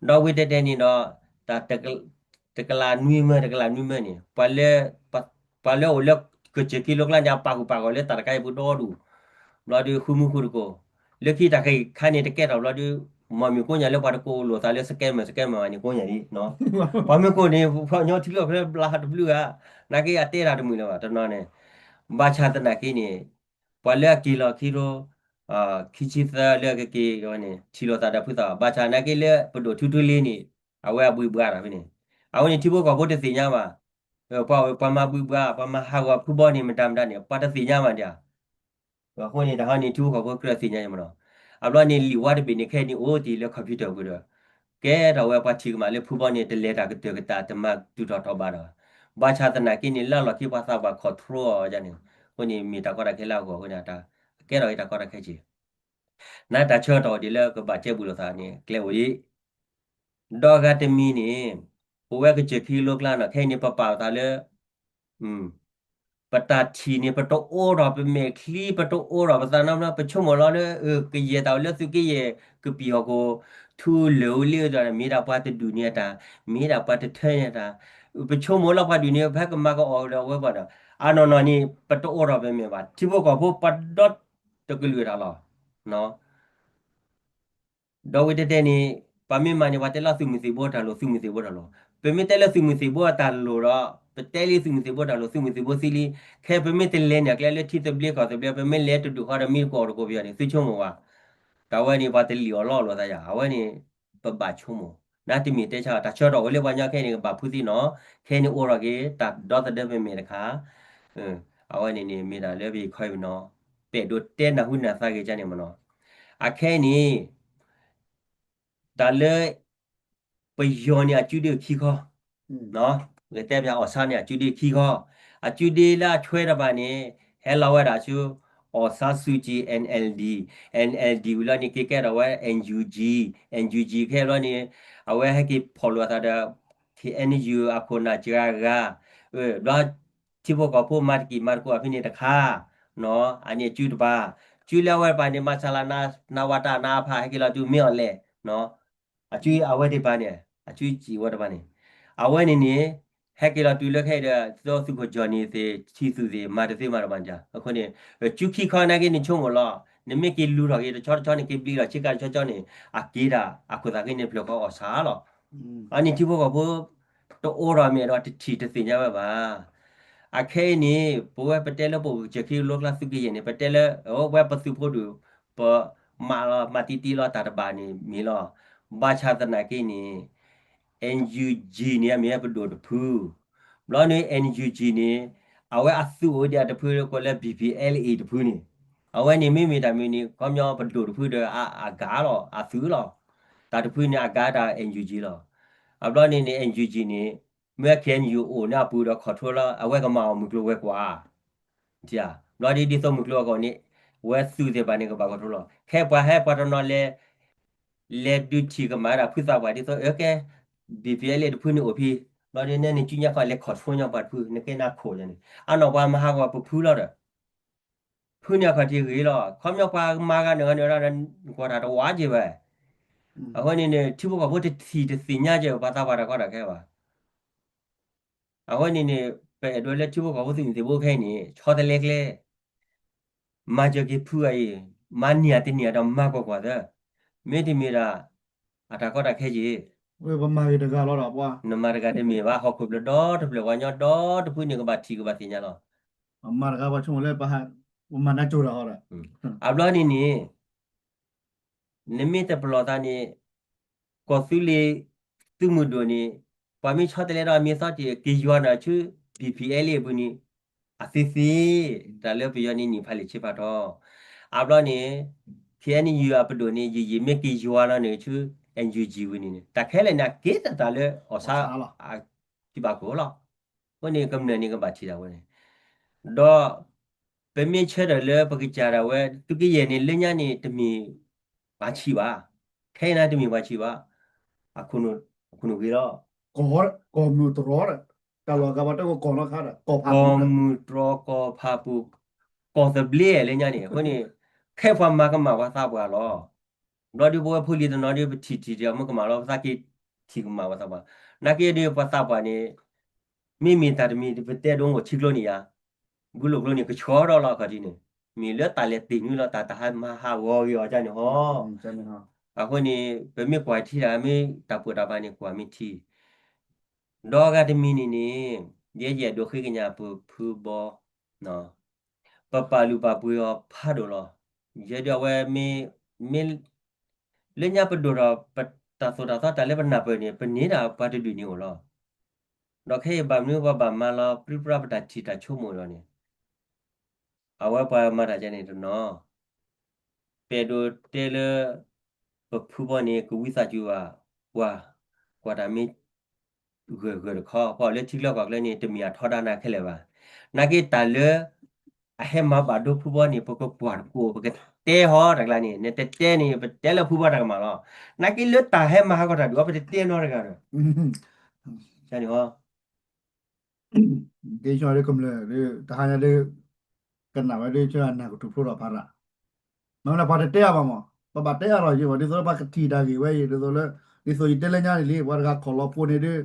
ဒီးဝံၤတဲတဲန့ၣ်ဒီး တၢ် တကလးနွံမၢ တကလးနွံမၢန့ၣ် ပှၤလၢ ပှၤလၢအိၣ်လၢ ကစၢၢ်ခံလိကျါန့ၣ် အပာ်ဃုာ်ပာ်ဂီၤလၢတၢ်တခါအံၤပူၤဒီဒူၣ်, ဘျီဒီးဃုမူဃုတကိး, လၢခံတၢ်ခဲအံၤခါန့ၣ်တကဲထီၣ်ဘျီဒီး မ့ၢ်မ့ၢ်ကိးညါလၢပှၤတကိးလိာ်သးလၢ scammer scammer န့ၣ်ကိးညါဒ်, ပှၤမ့ၢ်ကိးန့ၣ် ပှၤကညီထံလီၢ်ဖဲဘျါတဘျုးဧါ, နာ်က့အတဲတၢ်တမုာ်လၢၤဘၣ်တနီၤန့ၣ်, ဘၣ်ဆၣ်သနာ်က့န့ၣ် ပှၤလၢအက့ၤလီၤခံထိ ခံဆံသၢလၢကက့ၤဝဲန့ၣ် ထံၣ်လိာ်သးဒီးဖုသး ဘၣ်ဆၣ်နာ်က့လၢပဒိၣ်ထူထူလ့န့ၣ် အဝဲအဘှံးဘှါတၢ်ဖဲန့ၣ်, အဝဲန့ၣ်ထံဖိကီၢ်ဖိတသ့ၣ်ညါဘၣ်, ပှၤ ပှၤမၤဘှံးဘှါ ပှၤမၤဟးဂီၤဖုဘီန့ၣ် မတၤမတၤန့ၣ် ပှၤတသ့ၣ်ညါဘၣ်ဒၣ် အဃိန့ၣ် တဟါန့ၣ် ထံဖိကီၢ်ဖိကြၢးသ့ၣ်ညါယမနီၤ, အဘျီန့ၣ် လံာ်ဝါတဘ့ၣ်န့ၣ် ခဲအံၤန့ၣ်အိၣ်တ့ၢ်လၢ computer ပူၤဒီး ကဲထီၣ်ဝဲပှၤထံၣ်ကမၣ်လၢဖုဘီန့ၣ် တလဲၤတၢ်ကတၢၢ်ကတၢၢ် တမၤတုၤထီၣ်ထီၣ်ဘးဒီး, ဘၣ်ဆၣ်သနာ်က့န့ၣ် လၢအလီၢ်ခံပှၤသးပှၢ် control အီၤဒ်န့ၣ်, အဃိန့ၣ် မ့ၢ်တၢ်ကီတၢ်ခဲလၢအဂီၢ်အဃိန့ၣ် ကဲထီၣ်က့ၤတၢ်ကီတၢ်ခဲက့ၤ နတၢ်ဆၢကတီၢ်အိၣ်ဒံးလၢကဘၣ်ကဲဘူးလိာ်သးန့ၣ် ကျဲအိၣ်ဒံး, ဒီးဂၤတမံၤန့ၣ် ပဝဲကစၢၢ်ခံလိကျါနီၤ ခဲအံၤန့ၣ် ပပာ်အသးလၢ ပတၢ်ထံၣ်န့ၣ် ပတအိးထီၣ်ပမဲာ်ချံ ပတအိးထီၣ်ပသးနီတဘျီ ပဆိကမိၣ်လီၤလၢ ကယဲၢ်တၢ်အိၣ်လၢသုးက့ယဲၢ်ကပံာ်ဟီၣ်ခိၣ် ထူလၢာ်အိၣ်လံဒီး မ့ၢ်ဒၣ်ပှၤတဒူၣ်န့ၢ်အတၢ် မ့ၢ်ဒၣ်ပှၤတထၢန့ၢ်အတၢ်, ပဆိကမိၣ်လီၤပှၤဒူၣ်န့ၣ် ဖဲကမၤကအီၣ်ဒီးအဝဲပှၤဒီး အနီၢ်နီၢ်န့ၣ် ပတအိးထီၣ်ပမဲာ်ဘၣ် ထံဖိကီၢ်ဖိပှၤဒီတကလုာ်တၢ်လီၤ ဒီးဝံၤတဲတဲန့ၣ် ပှၤမ့ၢ်မၤန့ၣ် ပှၤတဲလၢသုးမုၢ်သံၣ်ဘိတၢ်လိၤ သုးမုၢ်သံၣ်ဘိတၢ်လိၤ, ပမ့ၢ်တဲလၢသုးမုၢ်သံၣ်ဘိအတၢ်လိၤဒီး ပတဲလံသုးမုၢ်သံၣ်ဘိတၢ်လိၤ သုးမုၢ်သံၣ်ဘိသံလံ, ခဲအံၤပမ့ၢ်တလဲၤန့ၣ် အကျဲလၢထံသဘျ့ကီၢ်သဘျ့ ပမ့ၢ်လဲၤတဒူၣ်ဃီဒီးမ့ၢ်တကိးတကိးပယီၤန့ၣ် သုဆိကမိၣ်ဝဲ, တၢ်ဝဲန့ၣ် ပှၤတလံၣ်အီၤလီအီၤလိာ်သးယၤ အဝဲန့ၣ် ပဘၣ်ဆိကမိၣ်, နတမ့ၢ်တဲဆါ တၢ်ဆၢကတီၢ်အိၣ်လၢပှၤကညီခဲအံၤန့ၣ် ကဘၣ်ဖုးသ့နီၤ, ခဲအံၤန့ၣ်အိးထီၣ်က့ၤ တၢ်ဒီသဒၢပမဲာ်တခါ အဝဲန့ၣ်န့ၣ် မ့ၢ်ဒၣ်လၢပယီၤခီအံၤပနီၤ, ပဲၣ်ဒိးတဲနၢ်ဟူနၢ်သးဂ့ၤကန့ၣ်မနီၤ, အခဲအံၤန့ၣ် တၢ်လၢ ပယီၤန့ၣ်အစုဒ့ခံခီ, ဂဲၤတဲပၠးအီၣ်ဆါန့ၣ်အစုဒ့ခံခီ, အစုဒ့လၢအဆွဲတဘၣ်န့ၣ် ဟဲလီၤဝဲဒၣ်ဆူ အီၣ်ဆါစူကၠံ NLD, NLD ဝံၤလီၤန့ၣ် က့ၤကဲထီၣ်ဝဲ NUG, NUG ခဲအံၤလီၤန့ၣ် အဝဲဟဲက့ၤဖီၣ်လိာ်အသးဒီး KNU အခိၣ်နၢ်စှၤဂၤ, ဘျီ ထံဖိကီၢ်ဖိမၤတကံၢ်မၤတကိးအဖဲန့ၣ်တခါ, အန့ၣ်အစုတပၤ, စုလၢအဝဲတပၤန့ၣ် မၤဆါလၢ နဝတ နအဖ ဟဲက့ၤလီၤတုၤမ့ၢ်အီၤလဲၣ် အစုအဝဲသ့ၣ်တပၤန့ၣ် အစုစံးဝဲတပၤန့ၣ် အဝဲန့ၣ်န့ၣ် ဟဲက့ၤလီၤတုၤလၢခဲအံၤဒီး ဒ်သိးသုးခိၣ်ကၠီၣ်န့ၣ်သ့ၣ် ထံသုးသ့ၣ် မၤတသ့မၤတဘၣ်န့ၣ် အဃိန့ၣ် စုခံခီနာ်က့န့ၣ်ဆိကမိၣ်လီၤ နမ့ၢ်က့ၤလူၤထီၣ်က့ၤတဆီတဆီန့ၣ် က့ၤဘျံးလီၤဆ့ကၤတဆီဆီန့ၣ် အက့ၤဒၣ်အခိၣ်သးက့န့ၣ် ဖျၢၣ်ဃီအီၣ်ဆါလီၤ အန့ၣ်ထံဖိကီၢ်ဖိ တအိးထီၣ်မ့ၢ်ဒီးတထံၣ်တသ့ၣ်ညါဝဲဘၣ် အခဲအံၤန့ၣ် ပဝဲပတဲလၢပအိၣ်ကစၢၢ်ခံလိကျါသုးက့ယဲၢ်န့ၣ် ပတဲလၢ အဝဲပသုးဖိဒူၣ် ပမၤလီၤ မၤတံၢ်တံၢ်လီၤတၢ်တဘၣ်န့ၣ်မ့ၢ်လီၤ. ဘၣ်ဆၣ်သနာ်က့န့ၣ် NUG န့ၣ် အမ့ၢ်ဝဲပဒိၣ်တဖု ဘျီန့ၣ် NUG န့ၣ် အဝဲအသုးအိၣ်ဒံးအတဖုကိးလၢ BPLA တဖုန့ၣ် အဝဲန့ၣ်မ့မ့ၢ်တၢ်မနုၤန့ၣ် ခီပညီပဒိၣ်တဖုဒီးအဂၤလီၤ အသုးလီၤ. တၢ်တဖုန့ၣ် အဂၤတၢ် NUG လီၤ. အဘျီန့ၣ်န့ၣ် NUG န့ၣ် မ့ၢ် KNU အိၣ်န့ၢ်အပူၤဒီး control လၢ အဝဲကမၤအီၤမုၢ်ကျိၤဝဲၤကွာ် ဘျီဒ်ဒ်သိးမုၢ်ကျိၤဝဲၤကွာ်န့ၣ် ဝဲသုးသ့ၣ်တဖၣ်န့ၣ် ကဘၣ် control လီၤ. ခဲပှၤဟဲပှၤတနီၤလဲၤ လဲၤဒုးထံၣ်ကမၣ်ဝဲဒၣ်ဖုသးပှၢ်ဒ်သိး အၢကဲ BPLA တဖုန့ၣ်အိၣ်ဖဲ ဘျီဒ်န့ၣ်န့ၣ် စုညါခီလဲၤ control ညီပှၤတဖု နကဲနၢ်ခိၣ်န့ၣ် အနီၢ်ပှၤမၤဟးဂီၤပဖုလီၤဒီး ဖုန့ၣ်အခီၣ်ထံးဂ့ၤလီၤ. ခီပညီပှၤမၤဂၤန့ၣ်ဂၤန့ၣ် ကွၢ်တၢ်တဝါက့ၤဝဲ အဃိန့ၣ်န့ၣ် ထံဖိကီၢ်ဖိတထံၣ်တသ့ၣ်ညါက့ၤ ပှၤသးပှၢ်တၢ်ကီတၢ်ခဲဘၣ်. အဃိန့ၣ်န့ၣ် ပအဲၣ်ဒိးလၢထံဖိကီၢ်ဖိသုးမုၢ်သံၣ်ဘိခဲအံၤန့ၣ် ဆီတလဲကျဲ မၤစၢၤက့ၤဖုအံၤ မၤနံၤအတနံၤအတမၤကွၢ်ကွၢ်သၢ မ့တမ့ၢ်ဒၣ် အတၢ်ကီတၢ်ခဲက့ၤ ပမၤဂ့ၤတဂၤလီၤဒီးပှၤ နမၤတဂၤတမ့ၢ်ဘၣ် ဟီၣ်ခိၣ်ဘျၢဒီတဖျၢၣ် ပှၤကညီဒီတဖုန့ၣ် ကဘၣ်ထံၣ်ကဘၣ်သ့ၣ်ညါလီၤ. မၤတဂၤပှၤဆိကမိၣ်လၢပဟး ပမၤနၢ်ကၠိတၢ်ဟီဒီး အဘျီန့ၣ်န့ၣ် နမ့ၢ်တပလီၢ်သးန့ၣ် ကီၢ်သူလ့ၤ သုးမုၢ်ဒိၣ်န့ၣ် ပှၤမ့ၢ်ဆီတလဲဒီးအမ့ၢ်သီတ့ၢ် က့ၤယွၤနၤဆူ BPLA အပူၤန့ၣ် အသ့သ့ တၢ်လၢပယီၤန့ၣ်နံၣ်ဖးလံာ်ဆ့ဖးထီ အဘျီန့ၣ် KNU အပဒိၣ်န့ၣ် ယံာ်ယံာ်မ့ၢ်က့ၤယွၤလီၤန့ၣ်ဆူ NUG ဝံၤန့ၣ်န့ၣ် တၢ်ခဲလၢာ်န့ၣ် အက့ၤတၢ်တၢ်လၢအီၣ်ဆါ ထံဘၣ်ခိၣ်လီၤ. အဃိန့ၣ် ကမျၢၢ်န့ၣ်ကဘၣ်ထံၣ်တၢ်ဝဲန့ၣ် ဒီး ပမ့ၢ်ဆၢထၢၣ်လၢပကစၢ်ဒၣ်ဝဲ သုးက့ယဲၢ်န့ၣ် လၢညါန့ၣ် တမ့ၢ်ပှၤဆံးဘၣ်, ခဲအံၤန့ၣ်တမ့ၢ်ပှၤဆံးဘၣ်, အခိၣ်နူာ်ဂ့ၤလီၤ, ကီၢ်မုၢ်တြီၤ, တၢ်လီၢ်အဂၤပှၤတဲကီၢ်နီၢ်ခါဒီး ကီၢ်ဖးပူၤ, ကီၢ်မုၢ်တြီၤ ကီၢ်ဖးပူၤ, ကီၢ်သဘျ့လၢညါန့ၣ် အဃိန့ၣ် ခဲပှၤမၤကမၣ်ပှၤသးပှၢ်လီၤ. ဘျီဒုးပဝဲဖိလံၤတနီၤဒုး ပထံၣ်ထံၣ်ဒီး မ့ၢ်ကမၣ်လီၤ ပသးက့ၤထံၣ်ကမၣ်ပှၤသးပှၢ်, နာ်က့ဒုးပှၤသးပှၢ်န့ၣ် မ့မ့ၢ်တၢ်တမံၤ ပတဲဒိငိၣ်ထံကျိန့ၣ်ယါ, ဘုလိာ်ကျိန့ၣ် ကဆှီထီၣ်လီၤအခီၣ်ထံးန့ၣ်, မ့ၢ်လၢတၢ်လဲၤတ့ၢ်နွံလီၤ တၢ်တဟါမၤဟးဂီၤဂ့ၤအီၤဒ်န့ၣ်ဟီ. အဃိန့ၣ် ပမ့ၢ်ကွၢ်ထံတၢ်မ့ၢ်တၢ်ပှဲၤတၢ်ဘၣ်န့ၣ် ကွၢ်မ့ၢ်ထံ ဒီးအဂၤတမံၤန့ၣ်န့ၣ် ယဲယအဲၣ်ဒိးဃ့ကညးပဖုဘီ, ပပာ်လုၢ်ပာ်ပှ့ၤအီၤဖးဒိၣ်လီၤ. ယဲဒၣ်အဝဲ မ့ၢ် လၢညါပဒိၣ်ထီၣ် ပတၢ်သိၣ်တၢ်သီတၢ်လၢပနၢ်ပၢၢ်န့ၣ် ပန့ၢ်ဒၣ်ပှၤတဒုးန့ၣ်အိၣ်လီၤ. ဒီးခဲအံၤဘၣ်မနုၤပှၤဘၣ်မၤလီၤပြံပြါ ပတၢ်ထံၣ်တၢ်ဆိကမိၣ်လီၤန့ၣ် အဝဲပှၤမၤတၢ်ကဲန့ၣ်တနီၤ ပအဲၣ်ဒိးတဲလၢ ပဖုဘီန့ၣ် ကဝံသးစူၤဘၣ် ပှၤ ကွၢ်တၢ်မ့ၢ် ဂၢၢ်ဂၢၢ်တခီ ပှၤအိၣ်လၢထံချၢကီၢ်ချၢန့ၣ် တမ့ၢ်အထီဒါနၤခဲလၢာ်ဘၣ်. နာ်က့တၢ်လၢ အဟဲမၤဘၣ်ဒိဖုဘီန့ၣ် ပကကွၢ်တကိး ပကတဲဟီတကျါန့ၣ် နတတဲန့ၣ် ပတဲလၢဖုဘီတၢ်ကမၣ်လီၤ. နာ်က့လၢတၢ်ဟဲမၤဟးဂီၤတၢ်ဒုးအီၤ ပတတဲနီတဂၤဒီး န့ၣ်ဟီ က့ၤဆၢဒ်ကမျၢၢ် တဟါညါဒ် ကနၣ်ဝဲဒ်ဆၢနၢ်ကထူၣ်ဖျိထီၣ်ဖးရၣ် မ့ၢ်လၢပှၤတတဲအါဘၣ်မး ပဘၣ်တဲအါထီၣ်ယံၤဘၣ် ဒ်သိးလၢပှၤကထံၣ်တၢ်ဂ့ၢ်ဝဲအံၤ ဒ်သိးလၢ ဒ်သိးယတဲလၢညါန့ၣ်လံ ပှၤတဂၤခီၣ်လီၤဖိန့ၣ်ဒ်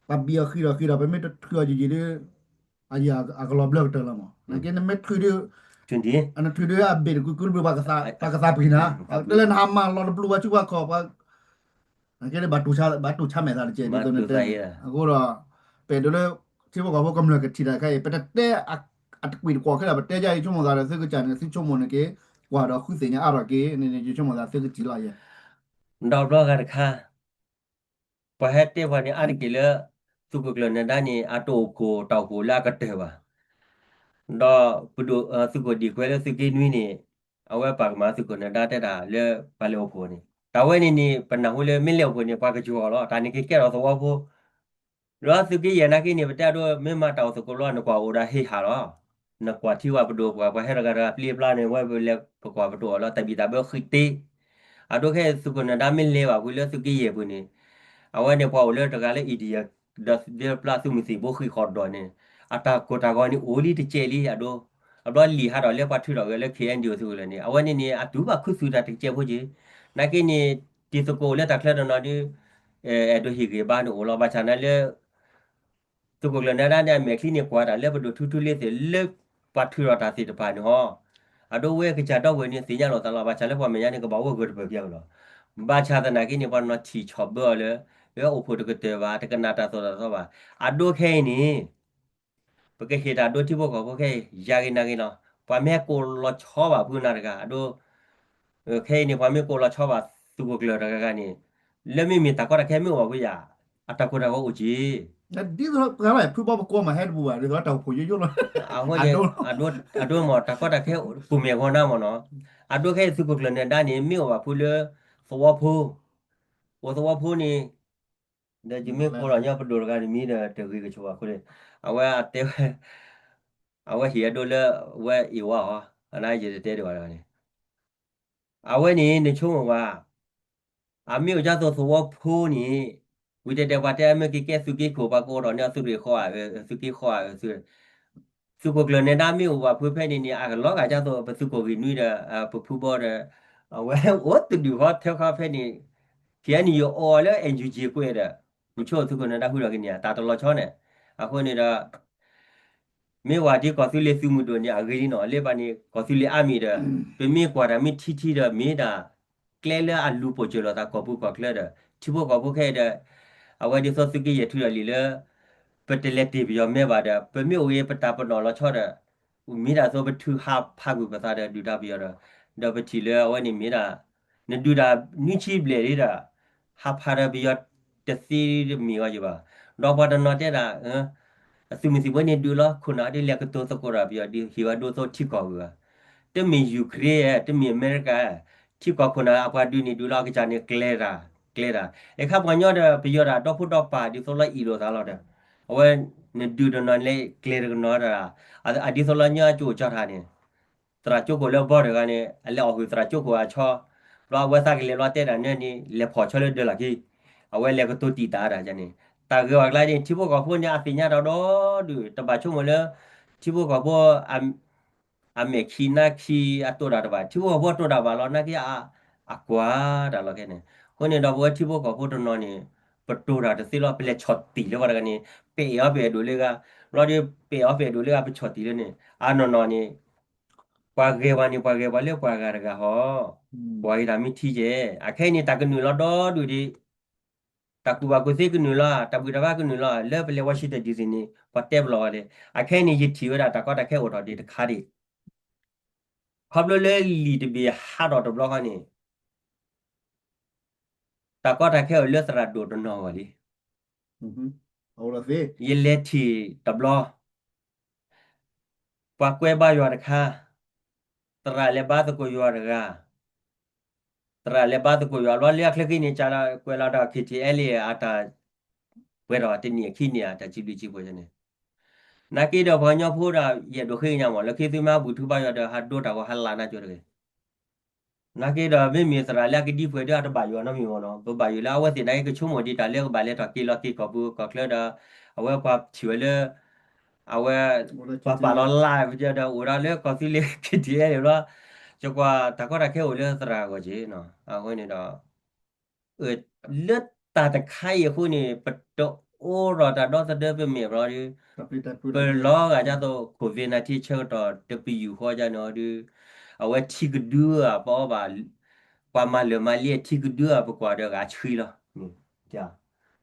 ပှၤဘံၣ်အီၤဃံးဒီးဃံးဒီး ပမ့ၢ်တထုးအီၤယံၤယံၤဒ် အယံၤအကလီၤဘျၢကတၢၢ်လီၤမး နာ်က့နမ့ၢ်ထုးဒ် နထုးဒ်အဘ့ၣ်တကုကုတဘျုး ပှၤကသးပှံၤနၤ တဲလၢနဟးမၤလီၤတဘျုးပှၤစုပှၤခီၣ်ပှၤ နာ်က့ ဘၣ်တူၢ်ဆါမဲာ်သးတကဲး ဒ်သိးနတဲန့ၣ် အဃိဒီး ပအဲၣ်ဒိးလၢ ထံဖိကီၢ်ဖိကမျၢၢ်ကထံၣ်တၢ်ခဲအံၤ ပတတဲ အတကွံာ်တကွီၢ်ခဲလၢာ် ပတဲယါယဆိကမိၣ်သးဒီး သုကစၢ်န့ၣ် သုဆိကမိၣ်န့ၣ်က့ၤ ကွၢ်ဒီးဃုသ့ၣ်ညါအါထီၣ်က့ၤန့ၣ် ယဆိကမိၣ်သးသုကထံၣ်လီၤယဲ ဒီးဘျီဂၤတခါ ပှၤဟဲတဲပှၤန့ၣ် အါတက့ၢ်လၢ သုးခိၣ်ကျၢၢ်နၢၤဒါန့ၣ် အတအိၣ်ဖှိၣ်တၢ်အိၣ်ဖှိၣ်လၢအကတၢၢ်ဘၣ် ဒီးပဒိၣ်သုးခိၣ်ဒံၣ်ကွဲလၢသုးက့နွံန့ၣ် အဝဲပာ်ကမၤသုးခိၣ်နၢၤဒါတဲတၢ်လၢပှၤလဲၤအိၣ်ဖှိၣ်န့ၣ် တၢ်ဝဲန့ၣ်န့ၣ် ပနၢ်ဟူလၢမ့ၢ်လဲၤအိၣ်ဖှိၣ်န့ၣ် ပှၤကစှီၤလီၤ တၢ်န့ၣ်ကကဲထီၣ်သဝီဖိ ဒီးသုးက့ယဲၢ်နာ်က့န့ၣ် ပတဲအဒိ မ့ၢ်မၤတၢ်အိၣ်သကိးဘျီ နကွၢ်အိၣ်ဒီးဟ့ၣ်ဟးလီၤ နကွၢ်ထံဝဲပဒိၣ်ပှၤ ပှၤဟဲတဂၤတဂၤပျံၤပျါန့ၣ် ဝဲပလဲၤပကွၢ်ပဒိၣ်အီၤလၢတၢ်ဘံၣ်တၢ်ဘၢဃံးတ့ အဒိခဲအံၤသုးခိၣ်နၢၤဒါမ့ၢ်လဲၤဘၣ်ဖဲလၢသုးက့ယဲၢ်ပူၤန့ၣ် အဝဲန့ၣ်ပှၤအိၣ်လၢတဂၤလၢ India ဒီးဒၢပျါသုးမုၢ်သံၣ်ဘိဃံးဃီၣ်ဒီးန့ၣ် အတၢ်ကိၢ်တၢ်ဂီၤန့ၣ်အိၣ်လံတကဲးလံအဒိ အဘျီလံာ်ဟးထီၣ်လၢပှၤထုးထီၣ်ဂဲၤလၢ K N D O သုးကလၢၤန့ၣ် အဝဲန့ၣ်န့ၣ် အတူၢ်ဘၣ်ခူသူၣ်တၢ်တကဲးဖိက့ၤ နာ်က့န့ၣ် တံၤသကိးလၢတၢ်ချၢတနီၤဒ် အဲၣ်ဒိးဟ့ၣ်ဂ့ၤဘါန့ၣ်အိၣ်လီၤ ဘၣ်ဆၣ်န့ၣ်လၢ သုးခိၣ်ကျၢၢ်နၢၤဒါန့ၣ် အမဲာ်ချံန့ၣ်ကွၢ်တၢ်လၢပဒိၣ်ထူထူလ့သ့ၣ်လၢ ပှၤထုးထီၣ်တၢ်သ့ၣ်တဖၣ်န့ၣ်ဟီ အဒိဝဲကစၢ်ဒီပုၢ်ဝဲၢ်န့ၣ်သ့ၣ်ညါလိာ်သးလီၤ ဘၣ်ဆၣ်လၢပှၤမဲာ်ညါန့ၣ် ကဘၣ်အိၣ်ဂၢၢ်တပၢၢ်ပျါကလီၤ ဘၣ်ဆၣ်သနာ်က့န့ၣ် ပှၤနီၤထံၣ်ဆီၣ်ဘၢအီၤလၢ လၢအိၣ်ဖှိၣ်တကတၢၢ်ဘၣ် တကနၣ်တၢ်သိၣ်တၢ်သီဘၣ် အဒိခဲအံၤန့ၣ် ပကဟ့ၣ်တၢ်ဒိထံဖိကီၢ်ဖိခဲအံၤ ယၤဂ့ၤနၤဂ့ၤလီၤ ပှၤမ့ၢ်ဟဲကိးလီၤဆီဘၣ်ဖုနၤတဂၤ အဒိ ခဲအံၤန့ၣ် ပှၤမ့ၢ်ကိးလီၤဆီဘၣ်သုးခိၣ်ကျၢၢ်တဂၤဂၤန့ၣ် လၢမ့မ့ၢ်တၢ်ကီတၢ်ခဲမ့ၢ်အိၣ်ဘၣ်ဖုယၤ အတၢ်ကိၢ်တၢ်ဂီၤအိၣ်က့ၤ ဒ်သိးဖုဘီပကိးမးဟဲတပူၤဘၣ် ဒ်သိးတၢ်အိၣ်ဖှိၣ်ယိယိလီၤ အဒိ အဒိမ့ၢ်တၢ်ကီတၢ်ခဲပူၤမ့ၢ်အဂီၢ်နၤမ့ၢ်နီၤ အဒိခဲအံၤသုးခိၣ်ကျၢၢ်နၢၤဒါန့ၣ် မ့ၢ်အိၣ်ဘၣ်ဖုလၢ သဝီဖိ အိၣ်သဝီဖိန့ၣ် ဒီးယမ့ၢ်ကိးလီၤညီပဒိၣ်တဂၤတမံၤဒီးတဂ့ၤကဆိးဘၣ်အဃိန့ၣ် အဝဲတဲဝဲ အဝဲဟ့ၣ်အဒိလၢ ဝဲအ့ၣ်ဝါအီၤ အနယတတဲဒံးဘၣ်န့ၣ် အဝဲန့ၣ် နဆိကမိၣ်ဝဲ အမ့ၢ်အိၣ်ဒ်သိးသဝီဖိန့ၣ် ဝံၤတဲတဲပှၤတဲအမ့ၢ်က့ၤကဲသုးက့ခိၣ် ပှၤကအိးထီၣ်န့ၢ်အသုးရ့ၣ်ဃီ သုးက့ဃီ သုးခိၣ်ကျၢၢ်နၢၤဒါမ့ၢ်အိၣ်ဘၣ်ဖုဖဲန့ၣ်န့ၣ် အကလီၤဂာ်ဒ်သိးပသုးခိၣ်ဂ့ၢ်နွံဒီး ပဖုဘီဒီး အဝဲအိၣ်တဒူၣ်ဃီထဲဃီဖဲန့ၣ် ခံအနံၣ်ယအိၣ်အီၤလၢ N U G ကွဲးဒီး မုဆိသုးခိၣ်နၢၤဒါဃုထီၣ်က့ၤန့ၣ် တၢ်တလီၤဆီန့ၣ် အဃိန့ၣ်ဒီး မ့ၢ်ဝဲဒ်ကီၢ်သူလ့ၤသုးမုၢ်ဒိၣ်န့ၣ် အဂ့ၤလံနီၤ လၢဘၣ်န့ၣ် ကီၢ်သူလ့ၤအါမံၤဒီး ပမ့ၢ်ကွၢ်တၢ်မ့ၢ်ထံထံဒီး မ့ၢ်ဒၣ် ကျဲလၢအလူၤပိာ်စၢၤလိာ်သးကီၢ်ပူၤကီၢ်ချၢဒီး ထံဖိကီၢ်ဖိခဲအံၤဒီး အဝဲဒ်သိးသုးက့ယဲၢ်ထုးထီၣ်လံာ်လၢ ပတလဲၤတ့ၢ်ပယီၤမဲဘၣ်ဒီး ပမ့ၢ်အိၣ်ဂ့ၤပတၢ်ပနီၣ်လီၤဆီဒီး မ့ၢ်ဒၣ်သိးပထုးဟးဖးကွံာ်ပသးဒီးဒုၣ်ဒါပယီၤဒီး ဒီးပထံၣ်လၢအဝဲန့ၣ်မ့ၢ်ဒၣ် နဒုးတၢ်နွံဆံဘျဲၣ်လံဒီး ဟးဖးဒီးပယီၤတသ့တမံၤအဂီၢ်ယဘၣ်. ဒီးပှၤတနီၤတဲဒၣ် အသုးမုၢ်သံၣ်ဘိန့ၣ်ဒုးလီၤ ခိၣ်နၢ်ဒ်လဲၤကတိၤသကိးတၢ်ပယီၤဒ်ဟ့ၣ်ဝဲဒိသိးထံကီၢ်ဂုၤဂၤ တမ့ၢ် Ukraine တမ့ၢ်အမဲရကၤ ထံကီၢ်ခိၣ်နၢ်အပှၤဒုးန့ၣ်ဒုးလီၤ အကစၢ်န့ၣ်ကျဲတၢ် ကျဲတၢ် အခါပှၤညီဒီးပယီၤတၢ်ဒီဖိဒီပၢ်ဒ်သိးလီၤအံၣ်လိာ်သးလီၤဒီး အဝဲ နဒုးတနီၤလဲၤကျဲတကနီၤဒီး အဒ်သိးလီၤညီအကၠိၣ်ကၠီထၣ်န့ၣ် သရၣ်ကၠိခိၣ်လၢဘီတဂၤန့ၣ် အလဲၤအီၣ်ဃုာ်သရၣ်ကၠိခိၣ်အဆီ ဘျီအဝဲသးကလဲၤဘျီတဲတၢ်န့ၣ်န့ၣ် လဲၤဖီၣ်ဆီလၢဒၢးလီၢ်ခံ အဝဲလဲၤကတိၤတံာ်တာ်တၢ်န့ၣ် တၢ်ဂ့ၤဝဲကျါန့ၣ် ထံဖိကီၢ်ဖိန့ၣ် အသ့ၣ်ညါတၢ်ဒီဒုး တဘၣ်ဆိကမိၣ်လၢ ထံဖိကီၢ်ဖိ အမဲာ်ခံနါခံအတိၢ်တၢ်တဘၣ် ထံဖိကီၢ်ဖိတိၢ်တၢ်ဘၣ်လီၤ နာ်က့ အကွၢ်တၢ်လီၤခဲန့ၣ် အဃိန့ၣ်ဒီးပဝဲထံဖိကီၢ်ဖိတနီၤန့ၣ် ပတိၢ်တၢ်တသ့လီၤ ပလဲၤဆီၣ်တံၢ်လၢပှၤတဂၤန့ၣ် ပအဲၣ်အီၤပအဲၣ်ဒိးလၢဂၤ ဘျီဒီး ပဲာ်အီၤပဲာ်ဒိၣ်လၢအပဆီၣ်တံၢ်လၢန့ၣ် အနီၢ်နီၢ်န့ၣ် ပှၤဂဲၤပှၤန့ၣ် ပှၤဂဲၤပှၤလၢပှၤဂၤတဂၤဟီ, ပှၤဂ့ၤတၢ်မ့ၢ်ထံကဲ, အခဲအံၤန့ၣ် တၢ်ကနုာ်လီၤဒီဒူၣ်ဒံး, တၢ်ကူၣ်ဘၣ်ကူၣ်သ့ကနုာ်လီၤ, တၢ်ဘူၣ်တၢ်ဘါကနုာ်လီၤ, လၢပလဲၤ Washington D C န့ၣ် ပှၤတဲပလီၢ်အီၤလံ. အခဲအံၤန့ၣ် ယထံၣ်ဝဲဒၣ်တၢ်ကီတၢ်ခဲအိၣ်ထီၣ်ဒံးတခါဒံး ခီဖျိလၢလံာ်တဘ့ၣ်ဟးထီၣ်တဘျီဃီန့ၣ် တၢ်ကီတၢ်ခဲအိၣ်လၢသရၣ်ဒိၣ်တနီၤဂီၢ်လံ. ယလဲၤထံၣ်တဘျီ, ပှၤကွဲဘါယွၤတခါ, သရၣ်လဲၤဘါသကိးယွၤတဂၤ, သရၣ်လဲၤဘါသကိးယွၤဘျီလၢအချၢက့ၤန့ၣ် ကကွဲးလီၤဒီး K T L A အတၢ်ပှဲၤထီၣ်တနံၣ်အခံန့ၣ် အတၢ်စံးဘျုးစံးဖှိၣ်န့ၣ်, နာ်က့ဒီးပှၤကညီဖိဒီး ယအဲၣ်ဒိးဃ့ကညးမး လၢခံသုမ့ၢ်ဘူၣ်ထုဘါယွၤဒီး ဟးဒိတၢ်ဂီၤဟးလၢ်နၢ်ကၠိတဂ့ၤ နာ်က့ဒီး မ့မ့ၢ်သရၣ်လၢအကဒံကွဲးဒီး အတဘၣ်ယွၤနီတမံၤမ့ၢ်နီၤ, ပဘၣ်ယိၣ်လၢအဝဲသ့ၣ်နာ်က့ကဆိကမိၣ်ဒံးတၢ်လၢကဘၣ်လဲၤထီၣ်က့ၤလီၤက့ၤကီၢ်ပူၤကီၢ်ချၢဒီး အဝဲပှၤထံၣ်ဝဲလၢ အဝဲ ပှၤပာ်လီၤလၢ်ပဒီး အိၣ်ဒီးလၢကီၢ်သူလ့ၤ K T L A န့ၣ်ဘျီ, ယကွၢ်တၢ်ကီတၢ်ခဲအိၣ်လၢသရၣ်အဂီၢ်က့ၤနီၤ, အဃိန့ၣ်ဒီး လၢတၢ်တခါအံၤအဃိန့ၣ် ပတအိးထီၣ်တၢ်ဒီသဒၢပမဲာ်ဘျီဒီး ပလီၤဂာ်ဒ်သိး COVID nineteen ဆၢကတီၢ်တပယူာ်ဃီဒ်န့ၣ်အီၤဒီး အဝဲထံကဒုဧါ ပအီဘၣ် ပှၤမၤလၢာ်မၤလ့ထံကဒုဧါ ပကွၢ်ဒီးဂၤဆှံလီၤ.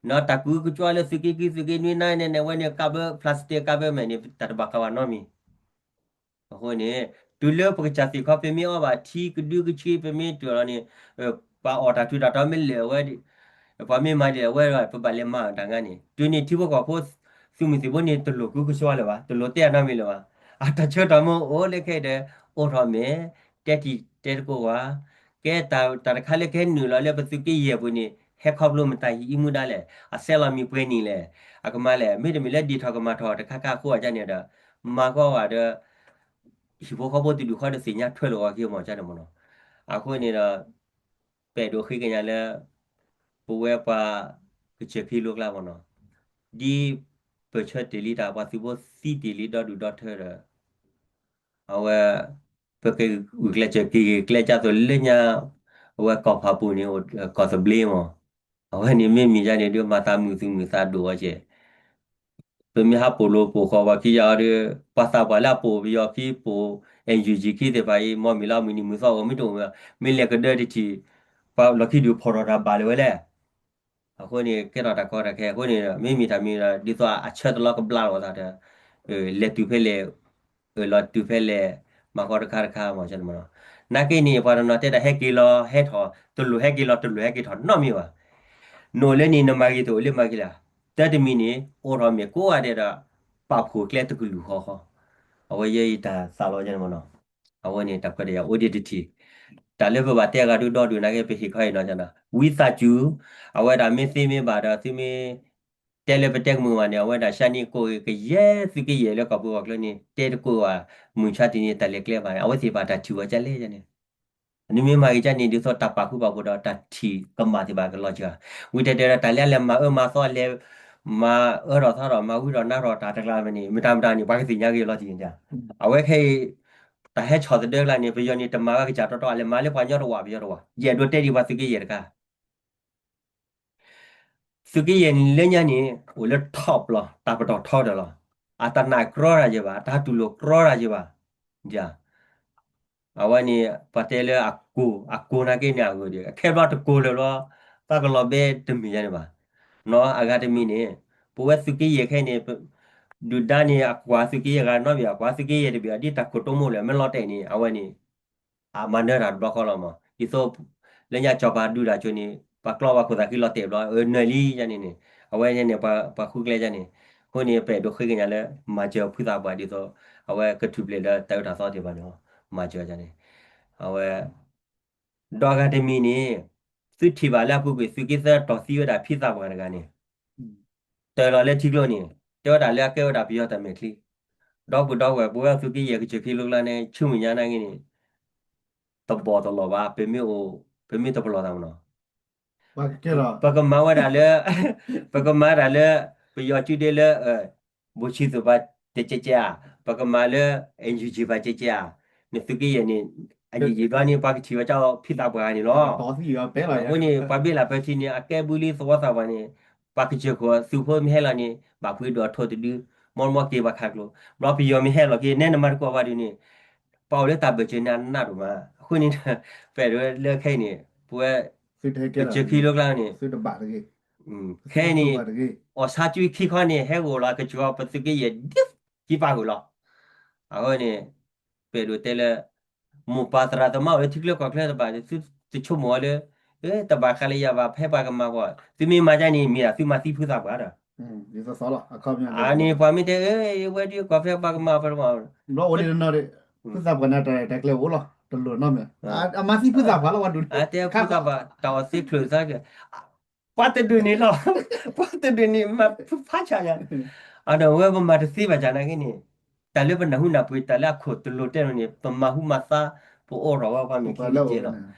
နီၢ်တၢ်ကူကကွၢ်လၢသုးက့ခံ သုးက့နွံနါန့ၣ် အဝဲန့ၣ်ကးဘၢ plastic ကးဘၢမဲာ်န့ၣ် တၢ်တဘၣ်ဃးဘၣ်နီတမံၤ အဃိန့ၣ် တုၤလၢပကစၢ်သ့ၣ်ခီ ပမ့ၢ်အီဘၣ်ထံကဒုကဆှံ ပမ့ၢ်တုၤလီၤန့ၣ် ပှၤအီၣ်တၢ်ထူးတၢ်တီၤမ့ၢ်လၢာ်ဝဲ ပှၤမ့ၢ်မၤဒ်လဲၣ်ဝဲဒီး ပဘၣ်လဲၤမၤအီၤတၢ်ငါန့ၣ် တုၤန့ၣ်ထံဖိကီၢ်ဖိ သုးမုၢ်သံၣ်ဘိန့ၣ် တလိၣ်ကူကဆှီလၢၤဘၣ် တလိၣ်တဲအနီတမံၤလၢၤဘၣ် အတၢ်ဆၢကတီၢ်မ့ၢ်အိၣ်လၢခဲအံၤဒီး အိးထီၣ်မဲာ် တဲတံၤတဲသကိးဝဲ ကဲတၢ်တခါလၢကဟဲနုာ်လီၤလၢပသုးက့ယဲၢ်ပူၤန့ၣ် ဟဲခီဖျိမတၤဟံးအံမူဒါလဲၣ် အဆဲးလီၤမံၤပှဲၤနံၣ်လဲၣ် အကမၤလဲၣ် မ့တမ့ၢ်လၢဒ်ထီၣ်ကမၤထီၣ်တခါခါအဃိအံၤန့ၣ်ဒီး မၤဃီဝဲဒီး ဟံၣ်ဖိဃီဖိတဒူၣ်ဃီဒီးသ့ၣ်ညါထွဲလိာ်အီၤက့ၤမ့ၢ်န့ၣ်မ့ၢ်နီၤ အဃိန့ၣ်ဒီး ပအဲၣ်ဒိးဃ့ကညးလၢ ပဝဲပှၤကစၢၢ်ခ့လိကျါမ့ၢ်နီၤ ဒ်ပဆၢတ့ၢ်လံတၢ်ပှၤသုးဖိသံတ့ၢ်လံဒီဒူၣ်ဒီထၢဒီး အဝဲ ပကဂုာ်ကျဲးစၢးက့ၤဂ့ၤကျဲးစၢးသိးလၢညါ အဝဲကီၢ်ဖးပူၤန့ၣ် ကီၢ်သဘျ့မ့ၢ် အဝဲန့ၣ်မ့မ့ၢ်ယါန့ၣ်ဒုးမၤသးမုာ်သူၣ်မုာ်သးဒိၣ်ဝဲကဲ ပမ့ၢ်ဟးပိာ်လိာ်ပိာ်ဃီၤပှၤခံယါအီၤဒီး ပှၤသးပှၢ်လၢအပိာ်ပယီၤခံပိာ် NUG ခံသ့ၣ်တဖၣ်အံၤ မ်မ့ၢ်လၢအမုၢ်နံၤမုၢ်သီအိၣ်မ့ၢ်တအိၣ်မ့ၢ် မ့ၢ်လဲၤကဒၢတထံၣ် ပှၤလီၢ်ခံဒုးဖီၣ်ထီၣ်တၢ်ဘၣ်လၢၤဝဲလဲၣ် အဃိန့ၣ် ကဲထီၣ်တၢ်ကီတၢ်ခဲအဃိန့ၣ် မ့မ့ၢ်တၢ်မံၤဒီး ဒ်သိးအဆၢတလီၢ်ကဘျါလီၤသးဒီး လဲၤတုၤဖဲလဲၣ် အၢၣ်လီၤတုၤဖဲလဲၣ် မၤဃီတခါတခါမ့ၢ်နီၤ နာ်က့န့ၣ် ပှၤတနီၤတဲဒၣ်ဟဲက့ၤလီၤဟဲထီၣ် တလိၣ်ဟဲက့ၤလီၤတလိၣ်ဟဲက့ၤထီၣ်နီတမံၤဘၣ် နအိၣ်လၢန့ၣ် နမၤဂ့ၤတအိၣ်လၢမၤဂ့ၤလၢ တၢ်တမံၤန့ၣ် အိးထီၣ်မ့ၢ်ကိးဂၤဒဲးဒီး ပာ်ဖှိၣ်ကျဲတကလုာ်ဃီဃီ အဝဲယဲအံၤတၢ်သးလီၤယဲန့ၣ်မ့ၢ်နီၤ အဝဲန့ၣ်တၢ်ခွဲးတၢ်ယာ်အိၣ်ဒံးတထံၣ် တၢ်လၢပဘၣ်တဲအဂၤဒုးဒီဒုးနာ်က့ ပဟ့ၣ်ခီအံၤနီၤ ဝံသးစူၤ အဝဲဒၣ်မ့ၢ်သ့မ့ၢ်ဘၣ်ဒီး သုမ့ၢ်တဲလၢပတဲကမုာ်ဘၣ်န့ၣ် အဝဲဒၣ်ရှါန့ၢ်ကိးဂ့ၤကယဲၢ်သုးက့ယဲၢ်လၢကီၢ်ပူၤကီၢ်ချၢန့ၣ် တဲတကိးဘၣ် မုၢ်ဆါတနံၤတၢ်လဲၤကျဲဘၣ်န့ၣ် အဝဲသ့ၣ်ဘၣ်တၢ်ထံၣ်ဝဲကလဲၣ်န့ၣ် နမ့ၢ်မၤဂ့ၤကန့ၣ် ဒ်သိးတၢ်ပာ်ဃူပာ်ဖိးဒီးတၢ်ထံၣ်ကမၣ်သ့ၣ်တဖၣ်ကလီၤစှၤ ဝံၤတဲတဲဒီးတၢ်လၢအလဲၤမၤအၢမၤသီလဲၤ မၤအၢထီၣ်သီထီၣ်မၤဝံထီၣ်နါထီၣ်တၢ်တကျါမ့ၢ်န့ၣ် မတၤမတၤန့ၣ် ပှၤကသ့ၣ်ညါက့ၤလီၤတံၢ်န့ၣ် အဝဲခဲအံၤ တၢ်ဟဲဆီၣ်သဒၢကျါန့ၣ် ပယီၤန့ၣ် တမၤဝဲကစၢ်တီတီ အလဲၤမၤလၢပှၤကညီတဝာ်ပယီၤတဝာ် ယအဲၣ်ဒိးတဲဒံးပှၤသုးက့ယဲၢ်တခါ သုးက့ယဲၢ်န့ၣ်လၢညါန့ၣ် အိၣ်လၢ top လီၤ တၢ်ပတီၢ်ထီတၢ်လီၤ အတၢ်နာ်ကြီတၢ်ယဲၢ်ဘၣ် အတၢ်တူၢ်လိာ်ကြီတၢ်ယဲၢ်ဘၣ် အဝဲန့ၣ် ပှၤတဲလၢအကိၢ် အကိၢ်နာ်က့န့ၣ်အဂီၢ်ဒီး အခဲဘျီတကိၢ်လၢၤဘျီ သးကလီၤဘဲတမ့ၢ်ယါန့ၣ်ဘၣ် နီၢ်အဂၤတမံၤန့ၣ် ပဝဲသုးက့ယဲၢ်ခဲအံၤန့ၣ် ဒုၣ်ဒါန့ၣ် အကွၢ်သုးက့ယဲၢ်ဂၤနီတဘ့ၣ် အကွၢ်သုးက့ယဲၢ်တဘ့ၣ် ဒ်တၢ်ခိၣ်တိမိၢ်လၢာ် မ့ၢ်လီၤတဲာ်န့ၣ် အဝဲန့ၣ် အမၤနၢၤတၢ်တဘျီဃီလီၤမး ဒ်သိး လၢညါကၠီၤပၤဒုးတၢ်ဆိန့ၣ် ပှၤကျီပှၤခိၣ်သးက့လီၤတဲာ်ဘျီ အၢ နၢၤလံယါန့ၣ်န့ၣ် အဝဲန့ၣ်န့ၣ် ပှၤဃုကျဲယါန့ၣ် အဃိန့ၣ် ပအဲၣ်ဒိးဃ့ကညးလၢ မၤစၢၤဖုသးပှၢ်ဒ်သိး အဝဲကထူၣ်ဖျဲးလၢတၢ်အၢတၢ်သီသ့ၣ်တဖၣ်န့ၣ် မၤစၢၤယါန့ၣ် အဝဲ ဒီးအဂၤတမံၤန့ၣ် သုထံၣ်ဘၣ်လၢအပူၤကွံာ် သုးက့သၢတီၢ်သံဝဲဒၣ်ဖံသးပှၢ်တဂၤန့ၣ် တၢ်လီၤလၢထံကျိန့ၣ် တဲဝဲဒၣ်လၢအကဲဝဲဒၣ်ပယီၤတၢ်မဲာ်ချံ ဒီပုၢ်ဒီဝဲၢ် ပဝဲသုးက့ယဲၢ်ကစၢၢ်ခ့လိကျါန့ၣ် ဆူမဲာ်ညါနာ်က့န့ၣ် တဘီၣ်တလီၢ်ဘၣ် ပမ့ၢ်အိၣ် ပမ့ၢ်တပလီၢ်သးမနီၤ ပကမၤဝဲဒၣ်လၢ ပကမၤဒၣ်လၢ ပယီၤစုဒ့လၢ ဘိၣ်ဆံသူၣ်ဘၣ်တကဲကဲဧါ, ပကမၤလၢ NUG ဘၣ်ကဲကဲဧါ, နသုးက့ယဲၢ်န့ၣ် အယံာ်ယံာ်ဘျီန့ၣ် ပှၤကထံၣ်ဝဲကၢ်ဖံသးပှၢ်န့ၣ်လီၤ. အဃိန့ၣ် ပှၤဘ့ၣ်လၢပထံန့ၣ် အကဲဘုလံသဝီသးပှၢ်န့ၣ် ပှၤကစၢၢ်ခိၣ်သုးဖိမ့ၢ်ဟဲလီၤန့ၣ် ဘၣ်ပှ့ၤဒိၣ်အထိၣ်တဒု မ့ၢ်မ့ၢ်က့ၤပှၤခးကျိ, ဘျီပယီၤမ့ၢ်ဟဲလီၤက့ၤ နဲနမၤတကိးဘၣ်ဒုးန့ၣ် ပှၤအိၣ်လၢတၢ်ဘၢၣ်စၢၤန့ၣ်အနးဒိၣ်မး, အဃိန့ၣ် ပအဲၣ်ဒိးလၢခဲအံၤန့ၣ် ပဝဲ ကစၢၢ်ခံလိကျါန့ၣ် ခဲအံၤန့ၣ် အီၣ်ဆါကၠူခံခီန့ၣ် ဟဲဂီၤလီၤကစၢၢ်ကီးပသုးက့ယဲၢ်ဒ်ခံပာ်ဂီၢ်လီၤ. အဃိန့ၣ် ပအဲၣ်ဒိးတဲလၢ မိၢ်ပၢ်သရၣ်သမါအိၣ်လၢထံချၢကီၢ်ချၢတဘၣ် သုတဆိကမိၣ်အီၤလၢ တဘၣ်ဃးလၢယၤဘၣ် ဖဲပှၤကမၤပှၤ သုမ့ၢ်မၤဒ်န့ၣ် မ့ၢ်ဒၣ်သုမၤသံဖုသးပှၢ်ဒီး အန့ၣ်ပှၤမ့ၢ်တဲ အဝဲဒုးကီၢ်ဖဲပှၤကမၤပှၤ ဖုသးပှၢ်န့ၣ်တၢ်ကျဲအိၣ်လီၤ တလိၣ်နီတမံၤ အမၤသံဖုသးပှၢ်လီၤ ပှၤဒိၣ်န့ၣ် ဖုသးပှၢ် တၢ်အီၣ်သ့ချုးသးကဲ ပှၤတဒုးန့ၣ်လီၤ ပှၤတဒုးန့ၣ် မၤဖုဖးဆးယၤ အဒီးဝဲပမၤတသ့ဘၣ်ဆးနာ်က့န့ၣ် တၢ်လၢပနၢ်ဟူနၢ်ပှ့ၤ တၢ်လၢအခိၣ်တလိၤတဲလိၤန့ၣ် ပမၤဟူမၤသါ ပအိၣ်ထီၣ်ဝဲပှၤမဲာ်ချံတကဲလီၤ.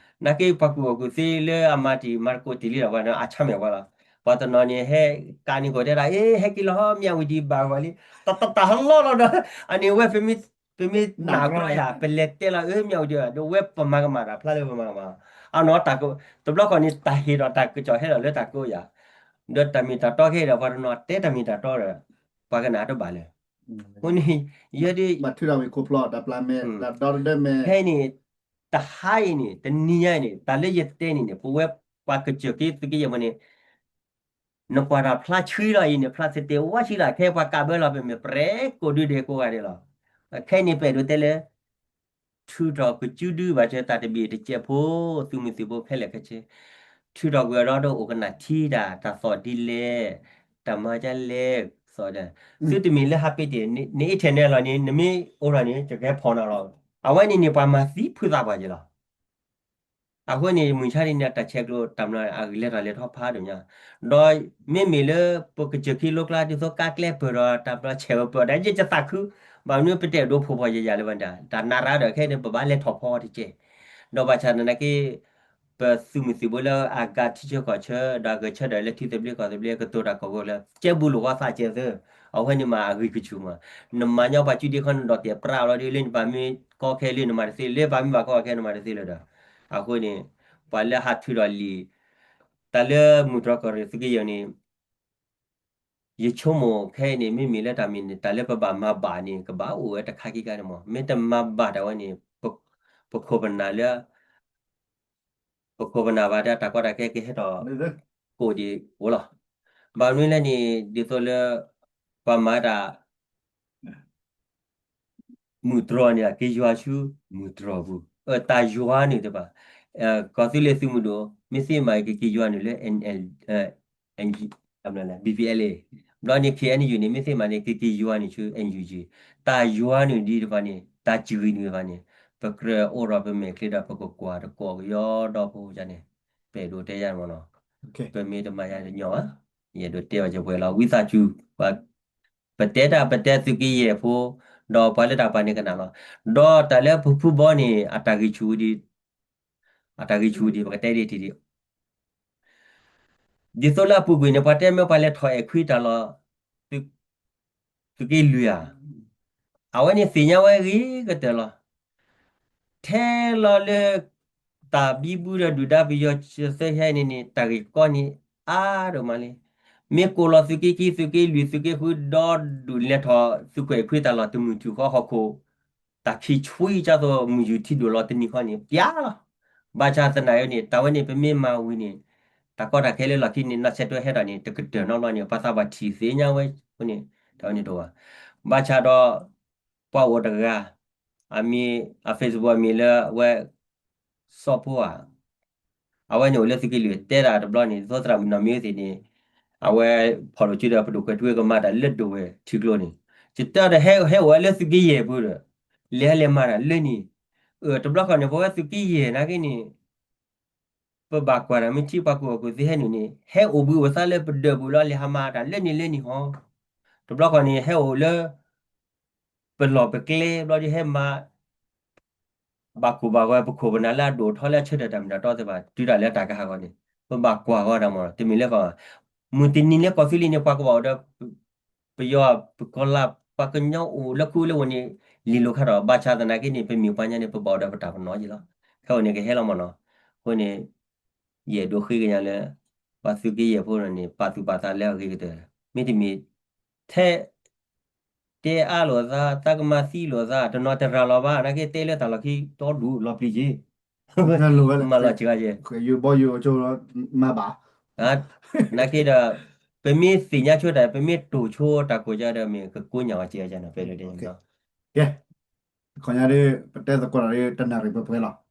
နာ်က့ပှၤကူၣ်ဘၣ်ကူၣ်သ့လၢအမၤတံၢ်မၤသကိးတ့ၢ်လံဒီးပှၤန့ၣ် အဆါမဲာ်ပှၤလီၤ. ပှၤတနီၤန့ၣ် ဟဲကးန့ၢ်ကီၢ်တဲဒၣ် အ့ ဟဲက့ၤလီၤ မၠးဝံၤဒံးဘၣ်ဂီၤလံ တၢ်တၢ်ဟလီလီၤဒီး အန့ၣ်ဝဲ ပမ့ၢ်နာ်ကြၢးယၤ ပလဲၤတဲလီၤ အ့ မၠးဝံၤဒံးဘၣ် ဒီးဝဲပမၤကမၣ်တၢ်ဖျါလၢပမၤကမၣ် အနီၢ်တၢ်က တဘျီဃီန့ၣ် တၢ်ဟ့ၣ်ဒီးတၢ်ကစီၣ်ဟဲဒီးလၢတၢ်ကိးယၤ ဒီးတၢ်မ့ၢ်တၢ်တီခဲအံၤဒီး ပှၤတနီၤတဲတၢ်မ့ၢ်တၢ်တီဒီး ပှၤကနၣ်တဘၣ်လၢ အဃိန့ၣ် ယဲဒ် ဖဲန့ၣ် တဟါအံၤန့ၣ် တနံၤညါအံၤန့ၣ် တၢ်လၢယတဲန့ၣ်န့ၣ် ပဝဲပှၤကစၢၢ်က့ၤသုးက့ယဲၢ်မးန့ၣ် နကွၢ်တၢ်ဖျါဆှံလီၤအံၤန့ၣ် ဖျါသတ့ဝါဆှံလီၤ ခဲပှၤကးဘၢလီၤ ပမဲာ်ပြဲကိးဒုဒဲးကိးဂၤဒဲးလီၤ. ခဲအံၤန့ၣ် ပအဲၣ်ဒိးတဲလၢ ထုးထီၣ်ကစုဒုဘၣ်စၢၤတၢ်တဘ့ၣ်တစဲးဖိ သုးမုၢ်သံၣ်ဘိခဲလၢာ်ခဲဆ့ ထုးထီၣ်ကွံာ်အီၤဒီး အိၣ်ကနၣ်ထံတၢ် တၢ်သီၣ်ဒ်လဲၣ် တၢ်မၤဒ်လဲၣ် သီၣ်ဒ် သုတမ့ၢ်လၢဟးပ့ၤတ့ၢ် နအ့ထဲန့ၣ်လီၤန့ၣ် နမ့ၢ်အိၣ်ထီၣ်န့ၣ် ယကဟဲဖီၣ်နၤလီၤ. အဝဲန့ၣ်န့ၣ် ပှၤမၤသံဖုသးပှၢ်က့ၤလီၤ. အဃိန့ၣ် မုၢ်ဆါဒ်န့ၣ် တၢ်ဆဲးကျိးတၢ်မျီအဂ့ၢ်လဲၤထီၣ်လဲၤထီဖးဒိၣ်ညါ, ဒီးမ့မ့ၢ်လၢပကစၢၢ်ခံလိကျါ ဒ်သိးကါကျဲပၢၢ်ဒီးတၢ်ဘျီဆဲးဝဲပၢၢ်ဒီး ယတသးခု, ဘၣ်မနုၤပတဲာ်ဒိဖှိၣ်ဖှီၣ်ယဲယၤလၢၤဘၣ်ဒၣ် တၢ်နးရၤဒီးခဲအံၤန့ၣ် ပဘၣ်လဲၤထီၣ်ဖီတက့ၢ်, ဒီးဘၣ်ဆၣ်သနာ်က့ ပသုးမုၢ်သံၣ်ဘိလၢအဂၤထံဆၢကီၢ်ဆၢ ဒီးအဂဲၤဆၢထၢၣ်လၢထံသဘျ့ကီၢ်သဘျ့ ကတိၤတၢ်ကီၢ်ဂီၤလၢ ကဲဘူးလိာ်ဝါသးစဲးသၢ, အဝဲန့ၣ်မးအဂံၢ်ကဆူၣ်မး, နမၤညီပှၤစုဒ့ခီနဒီးတဲာ်ပြးလီၤဒ်လၢနပာ်မ့ၢ်ကီခဲလၢနမၤတသ့ လၢပာ်မ့ၢ်ဘၣ်ကီခဲနမၤတသ့လၢၤဒီး, အဃိန့ၣ် ပှၤလၢဟးထုးထီၣ်လံာ် တၢ်လၢမုၢ်တြီၢ်ကီၢ်ရ့ၣ်သုးက့ယဲၢ်န့ၣ် ယဆိကမိၣ်ခဲအံၤန့ၣ် မ့မ့ၢ်လၢတၢ်မ့ၢ်န့ၣ် တၢ်လၢပဘၣ်မၤဘၣ်န့ၣ် ကဘၣ်အိၣ်ဝဲတခါခံခါန့ၣ်မး, မ့ၢ်တမၤဘၣ်တၢ်ဝဲန့ၣ် ပခိၣ်ပနၢ်လၢ ပခိၣ်ပနၢ်ဘၣ်ဒီးတၢ်ကီတၢ်ခဲကဟဲထီၣ် ကိးဒံးအိၣ်လီၤ. ဘၣ်မနုၤလဲၣ်န့ၣ် ဒ်သိးလၢ ပှၤမၤတၢ် မုၢ်တြီၢ်န့ၣ် အက့ၤယွၤဆူမုၢ်တြီၢ်ပူၤ, တၢ်ယွၤန့ၣ်တဖၣ်, ကီၢ်သူလ့ၤသုးမုၢ်ဒိၣ် မ့ၢ်သ့မးကက့ၤယွၤန့ၣ်လၢ NLD, BPLA, ဘျီန့ၣ် KNU န့ၣ် မ့ၢ်သ့မးန့ၣ် ကက့ၤယွၤန့ၣ်ဆူ NUG, တၢ်ယွၤန့ၣ်ဒ်တဖၣ်န့ၣ် တၢ်စံးဂ့ၤန့ၣ်တဖၣ်န့ၣ် ပကြၢးအိးထီၣ်ပမဲာ်ချံဒီး ပကကွၢ်တကိးကယီဒီဖိန့ၣ် ပအဲၣ်ဒိးတဲယၤမးနီၤ, ပမ့ၢ်တမၤယၤတညီဘၣ်, ယအဲၣ်ဒိးတဲဘၣ်ကပှဲၤလီၤ ဝံသးစူၤ ပတဲတၢ်ပတဲသုးက့ယဲၢ်ဖိ, ဒီးပှၤလၢတၢ်ပာ်န့ၣ်ကနၣ်လီၤ, ဒီးတၢ်လၢပဖုဘီန့ၣ် အတၢ်ဂံၢ်ဆူၣ်ဒံး, အတၢ်ဂံၢ်ဆူၣ်ဒံး ပကတဲဒ်ထံၣ်ဒံး ဒ်သိးလၢအပူၤကွံာ်န့ၣ် ပှၤတဲမ့ၢ်ပှၤလဲၤထီၣ်အဲၣ်ခွံတၢ်လီၢ် သုးက့လွံၢ်ဧါ, အဝဲန့ၣ်သ့ၣ်ညါဝဲဂ့ၤကတၢၢ်လီၤ. ထဲလီၤလၢ တၢ်ဘံဘူဒီးဒုၣ်ဒါပယီၤသၢဟဲန့ၣ်န့ၣ် တၢ်ဂ့ၢ်ကီန့ၣ် အါဒိၣ်မးလံ. မ့ၢ်ကိးလီၤသုးက့ခံ သုးက့လွံၢ် သုးက့ဃု ဒီဒူၣ်လဲၤထီၣ် သုးခိၣ်အဲၣ်ခွံတၢ်လီၢ်တမုၢ်ထူၣ်ဃီဟီၣ်ခိၣ် တၢ်ခံဆွံကၢ်သိးမုၢ်ယူၤထံဒိၣ်လီၤတနံၤဃီန့ၣ် ပျါလီၤ. ဘၣ်ဆၣ်သနာ်က့န့ၣ် တၢ်ဝဲန့ၣ် ပမ့ၢ်မၤဝံၤန့ၣ် တၢ်ကီတၢ်ခဲလၢလီၢ်ခံန့ၣ် နီၢ်ဆဲးတွဲဟဲထီၣ်န့ၣ် တကတၢၢ်နီတဘျီန့ၣ် ပှၤသးပှၢ်ထံၣ်သ့ၣ်ညါဝဲအဃိန့ၣ် တၢ်ဝဲန့ၣ်တအိၣ်ဘၣ်. ဘၣ်ဆၣ်ဒီး ပှၤအိၣ်တဂၤ အမံၤ အ Facebook အမံၤလၢအဝဲ စီၤဖိဧါ အဝဲန့ၣ်အိၣ်လၢသုးက့လွံၢ်တဲဒၣ်တဘျီန့ၣ် ဒ်သိးသရၣ်မုၣ်နီၢ်မံၤသ့ၣ်န့ၣ် အဝဲဖီၣ်လိာ်စုဒီးပဒိၣ်ကွဲးထွဲကမၤတၢ်လၢဒိၣ်ဝဲၢ်ထံကျိန့ၣ် ယတဲဒီးဟဲအိၣ်ဝဲလၢသုးက့ယဲၢ်ပူၤဒီး လဲၤဟဲလဲၤမၤတၢ်လၢန့ၣ် တဘျီဃီန့ၣ် ပဝဲသုးက့ယဲၢ်နာ်က့န့ၣ် ပဘၣ်ကွၢ်တၢ်မ့ၢ်ထံပှၤကူၣ်ဘၣ်ကူၣ်သ့ဟဲနုာ်န့ၣ် ဟဲအိၣ်ဘှံးအိၣ်သါလၢပဒၢးပူၤလီၤ လဲၤဟးမၤတၢ်လၢန့ၣ်လၢန့ၣ်ဟီ တဘျီဃီန့ၣ် ဟဲအိၣ်လၢ ပလီၢ်ပကျဲဘျီဒ်ဟဲမၤ ဘၣ်ကိၢ်ဘၣ်ဂီၤ ပခိၣ်ပနၢ်လၢအဒိၣ်ထီလၢအဆၢထၢၣ်တၢ်မ့ၢ်တၢ်တီသ့ၣ်တဖၣ် တုၤဒၣ်လၢတၢ်ကဟးဂီၤန့ၣ် ပဘၣ်ကွၢ်ဂီၤတၢ်မ့ၢ်တမံၤလၢကီၢ် မုၢ်တနံၤလၢကီၢ်သူလ့ၤန့ၣ် ပှၤကဘၣ်အိၣ်ဒီး ပယီၤ ပကီၢ်လၢ် ပှၤကညီအိၣ်လၢခူလၢဝ့ၢ်န့ၣ် လံာ်လိာ်ခါထီၣ် ဘၣ်ဆၣ်သနာ်က့န့ၣ် ပမ့ၢ်ပှၤညါန့ၣ် ပဘၣ်အိၣ်ဒီးပတၢ်ပနီၣ်က့ၤလီၤ. ခဲအံၤန့ၣ်ကဟဲလီၤမ့ၢ်နီၤ. အဃိန့ၣ် ယအဲၣ်ဒိးဃ့ကညးလၢ ပှၤသုးက့ယဲၢ်ဖိန့ၣ် ပာ်သူၣ်ပာ်သးလၢအဂ့ၤကတၢၢ် မ့တမ့ၢ် ထဲ တဲအါလိာ်သး သးကမၤသံလိာ်သး တနီၤတရၤလီၤဘၣ် နာ်က့တဲလၢတၢ်လီၢ်ခံ တီဒူၣ်လီၤပျံၤက့ၤ မၤလီၤစှၤက့ၤ ဘီယူၤအကၠိမၤဘၣ် နာ်က့ဒီး ပမ့ၢ်သ့ၣ်ညါဆိတၢ် ပမ့ၢ်တိၢ်ဆိတၢ်ကိးကဒီး မ့ၢ်ကကိးညါအီၤကဲကနီၤ ဖဲလၢဒ်န့ၣ် ကဲ အခီညါဒီး ပတဲသကိးတၢ်ဒီး တနၣ်ရံၣ်ပှဲၤပှဲၤလီၤ.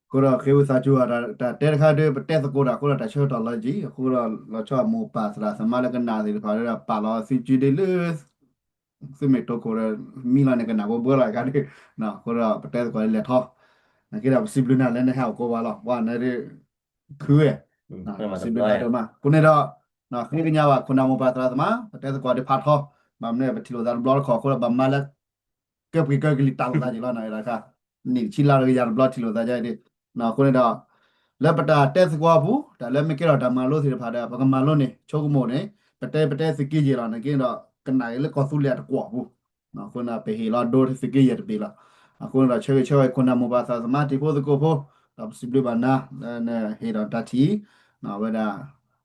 အဃိဒီး ဃ့ဝံသးစူၤ တၢ်တဲတခါဒီး ပတဲသကိးတၢ်အဃိဒီး တၢ်ဆၢကတီၢ်လီၤကံၤ အဃိဒီး လီၤဆီအမိၢ်ပၢ်သရၣ်သမါလၢကနၣ်သ့ၣ်တဖၣ်ဒီး ပာ်လီၤသုကုဒ့လၢ သုမ့ၢ်တိခိၣ်ဒီး မံလီၤန့ၣ်ကနၣ်ဘှဲဘှဲလီၤ အခါဒီး အဃိဒီး ပတဲသကိးလၢလဲၤထီၣ် နာ်က့ဒီး ပစံးဘျုးနၤလၢနဟဲအိၣ်ကိးပှၤလီၤ ပှၤန့ၣ်ဒီး ခုဝဲ စံးဘျုးနၤဒိၣ်မး အဃိန့ၣ်ဒီး ဃ့ကညးဘၣ်ခိၣ်နၢ်မိၢ်ပၢ်သရၣ်သမါ ပတဲသကိးဒီးဖးထီ ဘၣ်မနုၤပထံၣ်လိာ်သးတဘျီတခီၣ်အဃိဒီး ဘၣ်မၤလၢ ကဲပှ့ၤကဲကလံၤတၢ်လိာ်သးက့ၤလီၤ နတခါ နံၣ်တဆံလါတကယၤတဘျီထံၣ်လိာ်သးက့ၤဒ် အဃိန့ၣ်ဒီး လၢပတၢ်တဲသကိးအပူၤ တၢ်လၢမ့ၢ်ကဲထီၣ်တၢ်မၤလိသ့ၣ်တဖၣ်ဒီး ပကမၤလိန့ၣ် ဆိကမိၣ်န့ၣ် ပတဲပတဲသုးက့ယဲၢ်လီၤ နာ်က့ဒီး ကနၣ်က့ၤလၢကီၢ်သူလ့ၤအတကွီၢ်အပူၤ အဃိန့ၣ် ပဟ့ၣ်လီၤဒိသုးက့ယဲၢ်တဘ့ၣ်လီၤ. အဃိန့ၣ်ဒီး ဆၢဂ့ၤဆၢဝါခိၣ်နၢ်မိၢ်ပၢ်သရၣ်သမါတံၤဖိသကိးဖိ ဒီးပစံးဘျုးဘၣ်နၤ လၢနဟ့ၣ်ဒီးတၢ်ထံၣ် အဝဲဒၣ်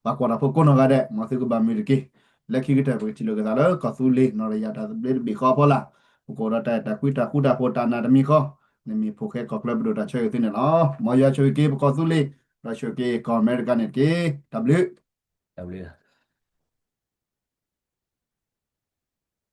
ပှၤကွၢ်တၢ်ဖိကိးနီၢ်ဂၤဒဲး မ်သုကဘၣ်မုာ်တက့ၢ်. လၢခံကတၢၢ် ပကထံၣ်လိာ်က့ၤသးလၢကီၢ်သူလ့ၤ နီၢ်တယၢ်တၢ်သဘျ့တဘ့ၣ်ဃီအဖီလာ် ပကအိၣ်ဒီးတၢ်အဲၣ်တၢ်ကွံတၢ်ဃူတၢ်ဖိးတၢ်နးတမံၤဃီ နမ့ၢ်ဖိၣ်ဃဲကီၢ်ချၢပဒိၣ်တၢ်ဆၢဂ့ၤသုန့ၣ်လီၤ. မ်ယွၤဆိၣ်ဂ့ၤက့ၤပကီၢ်သူလ့ၤ ဒီးဆိၣ်ဂ့ၤက့ၤကီၢ်အမဲရကၤန့ၣ်တက့ၢ်. တၢ်ဘျုး တၢ်ဘျုး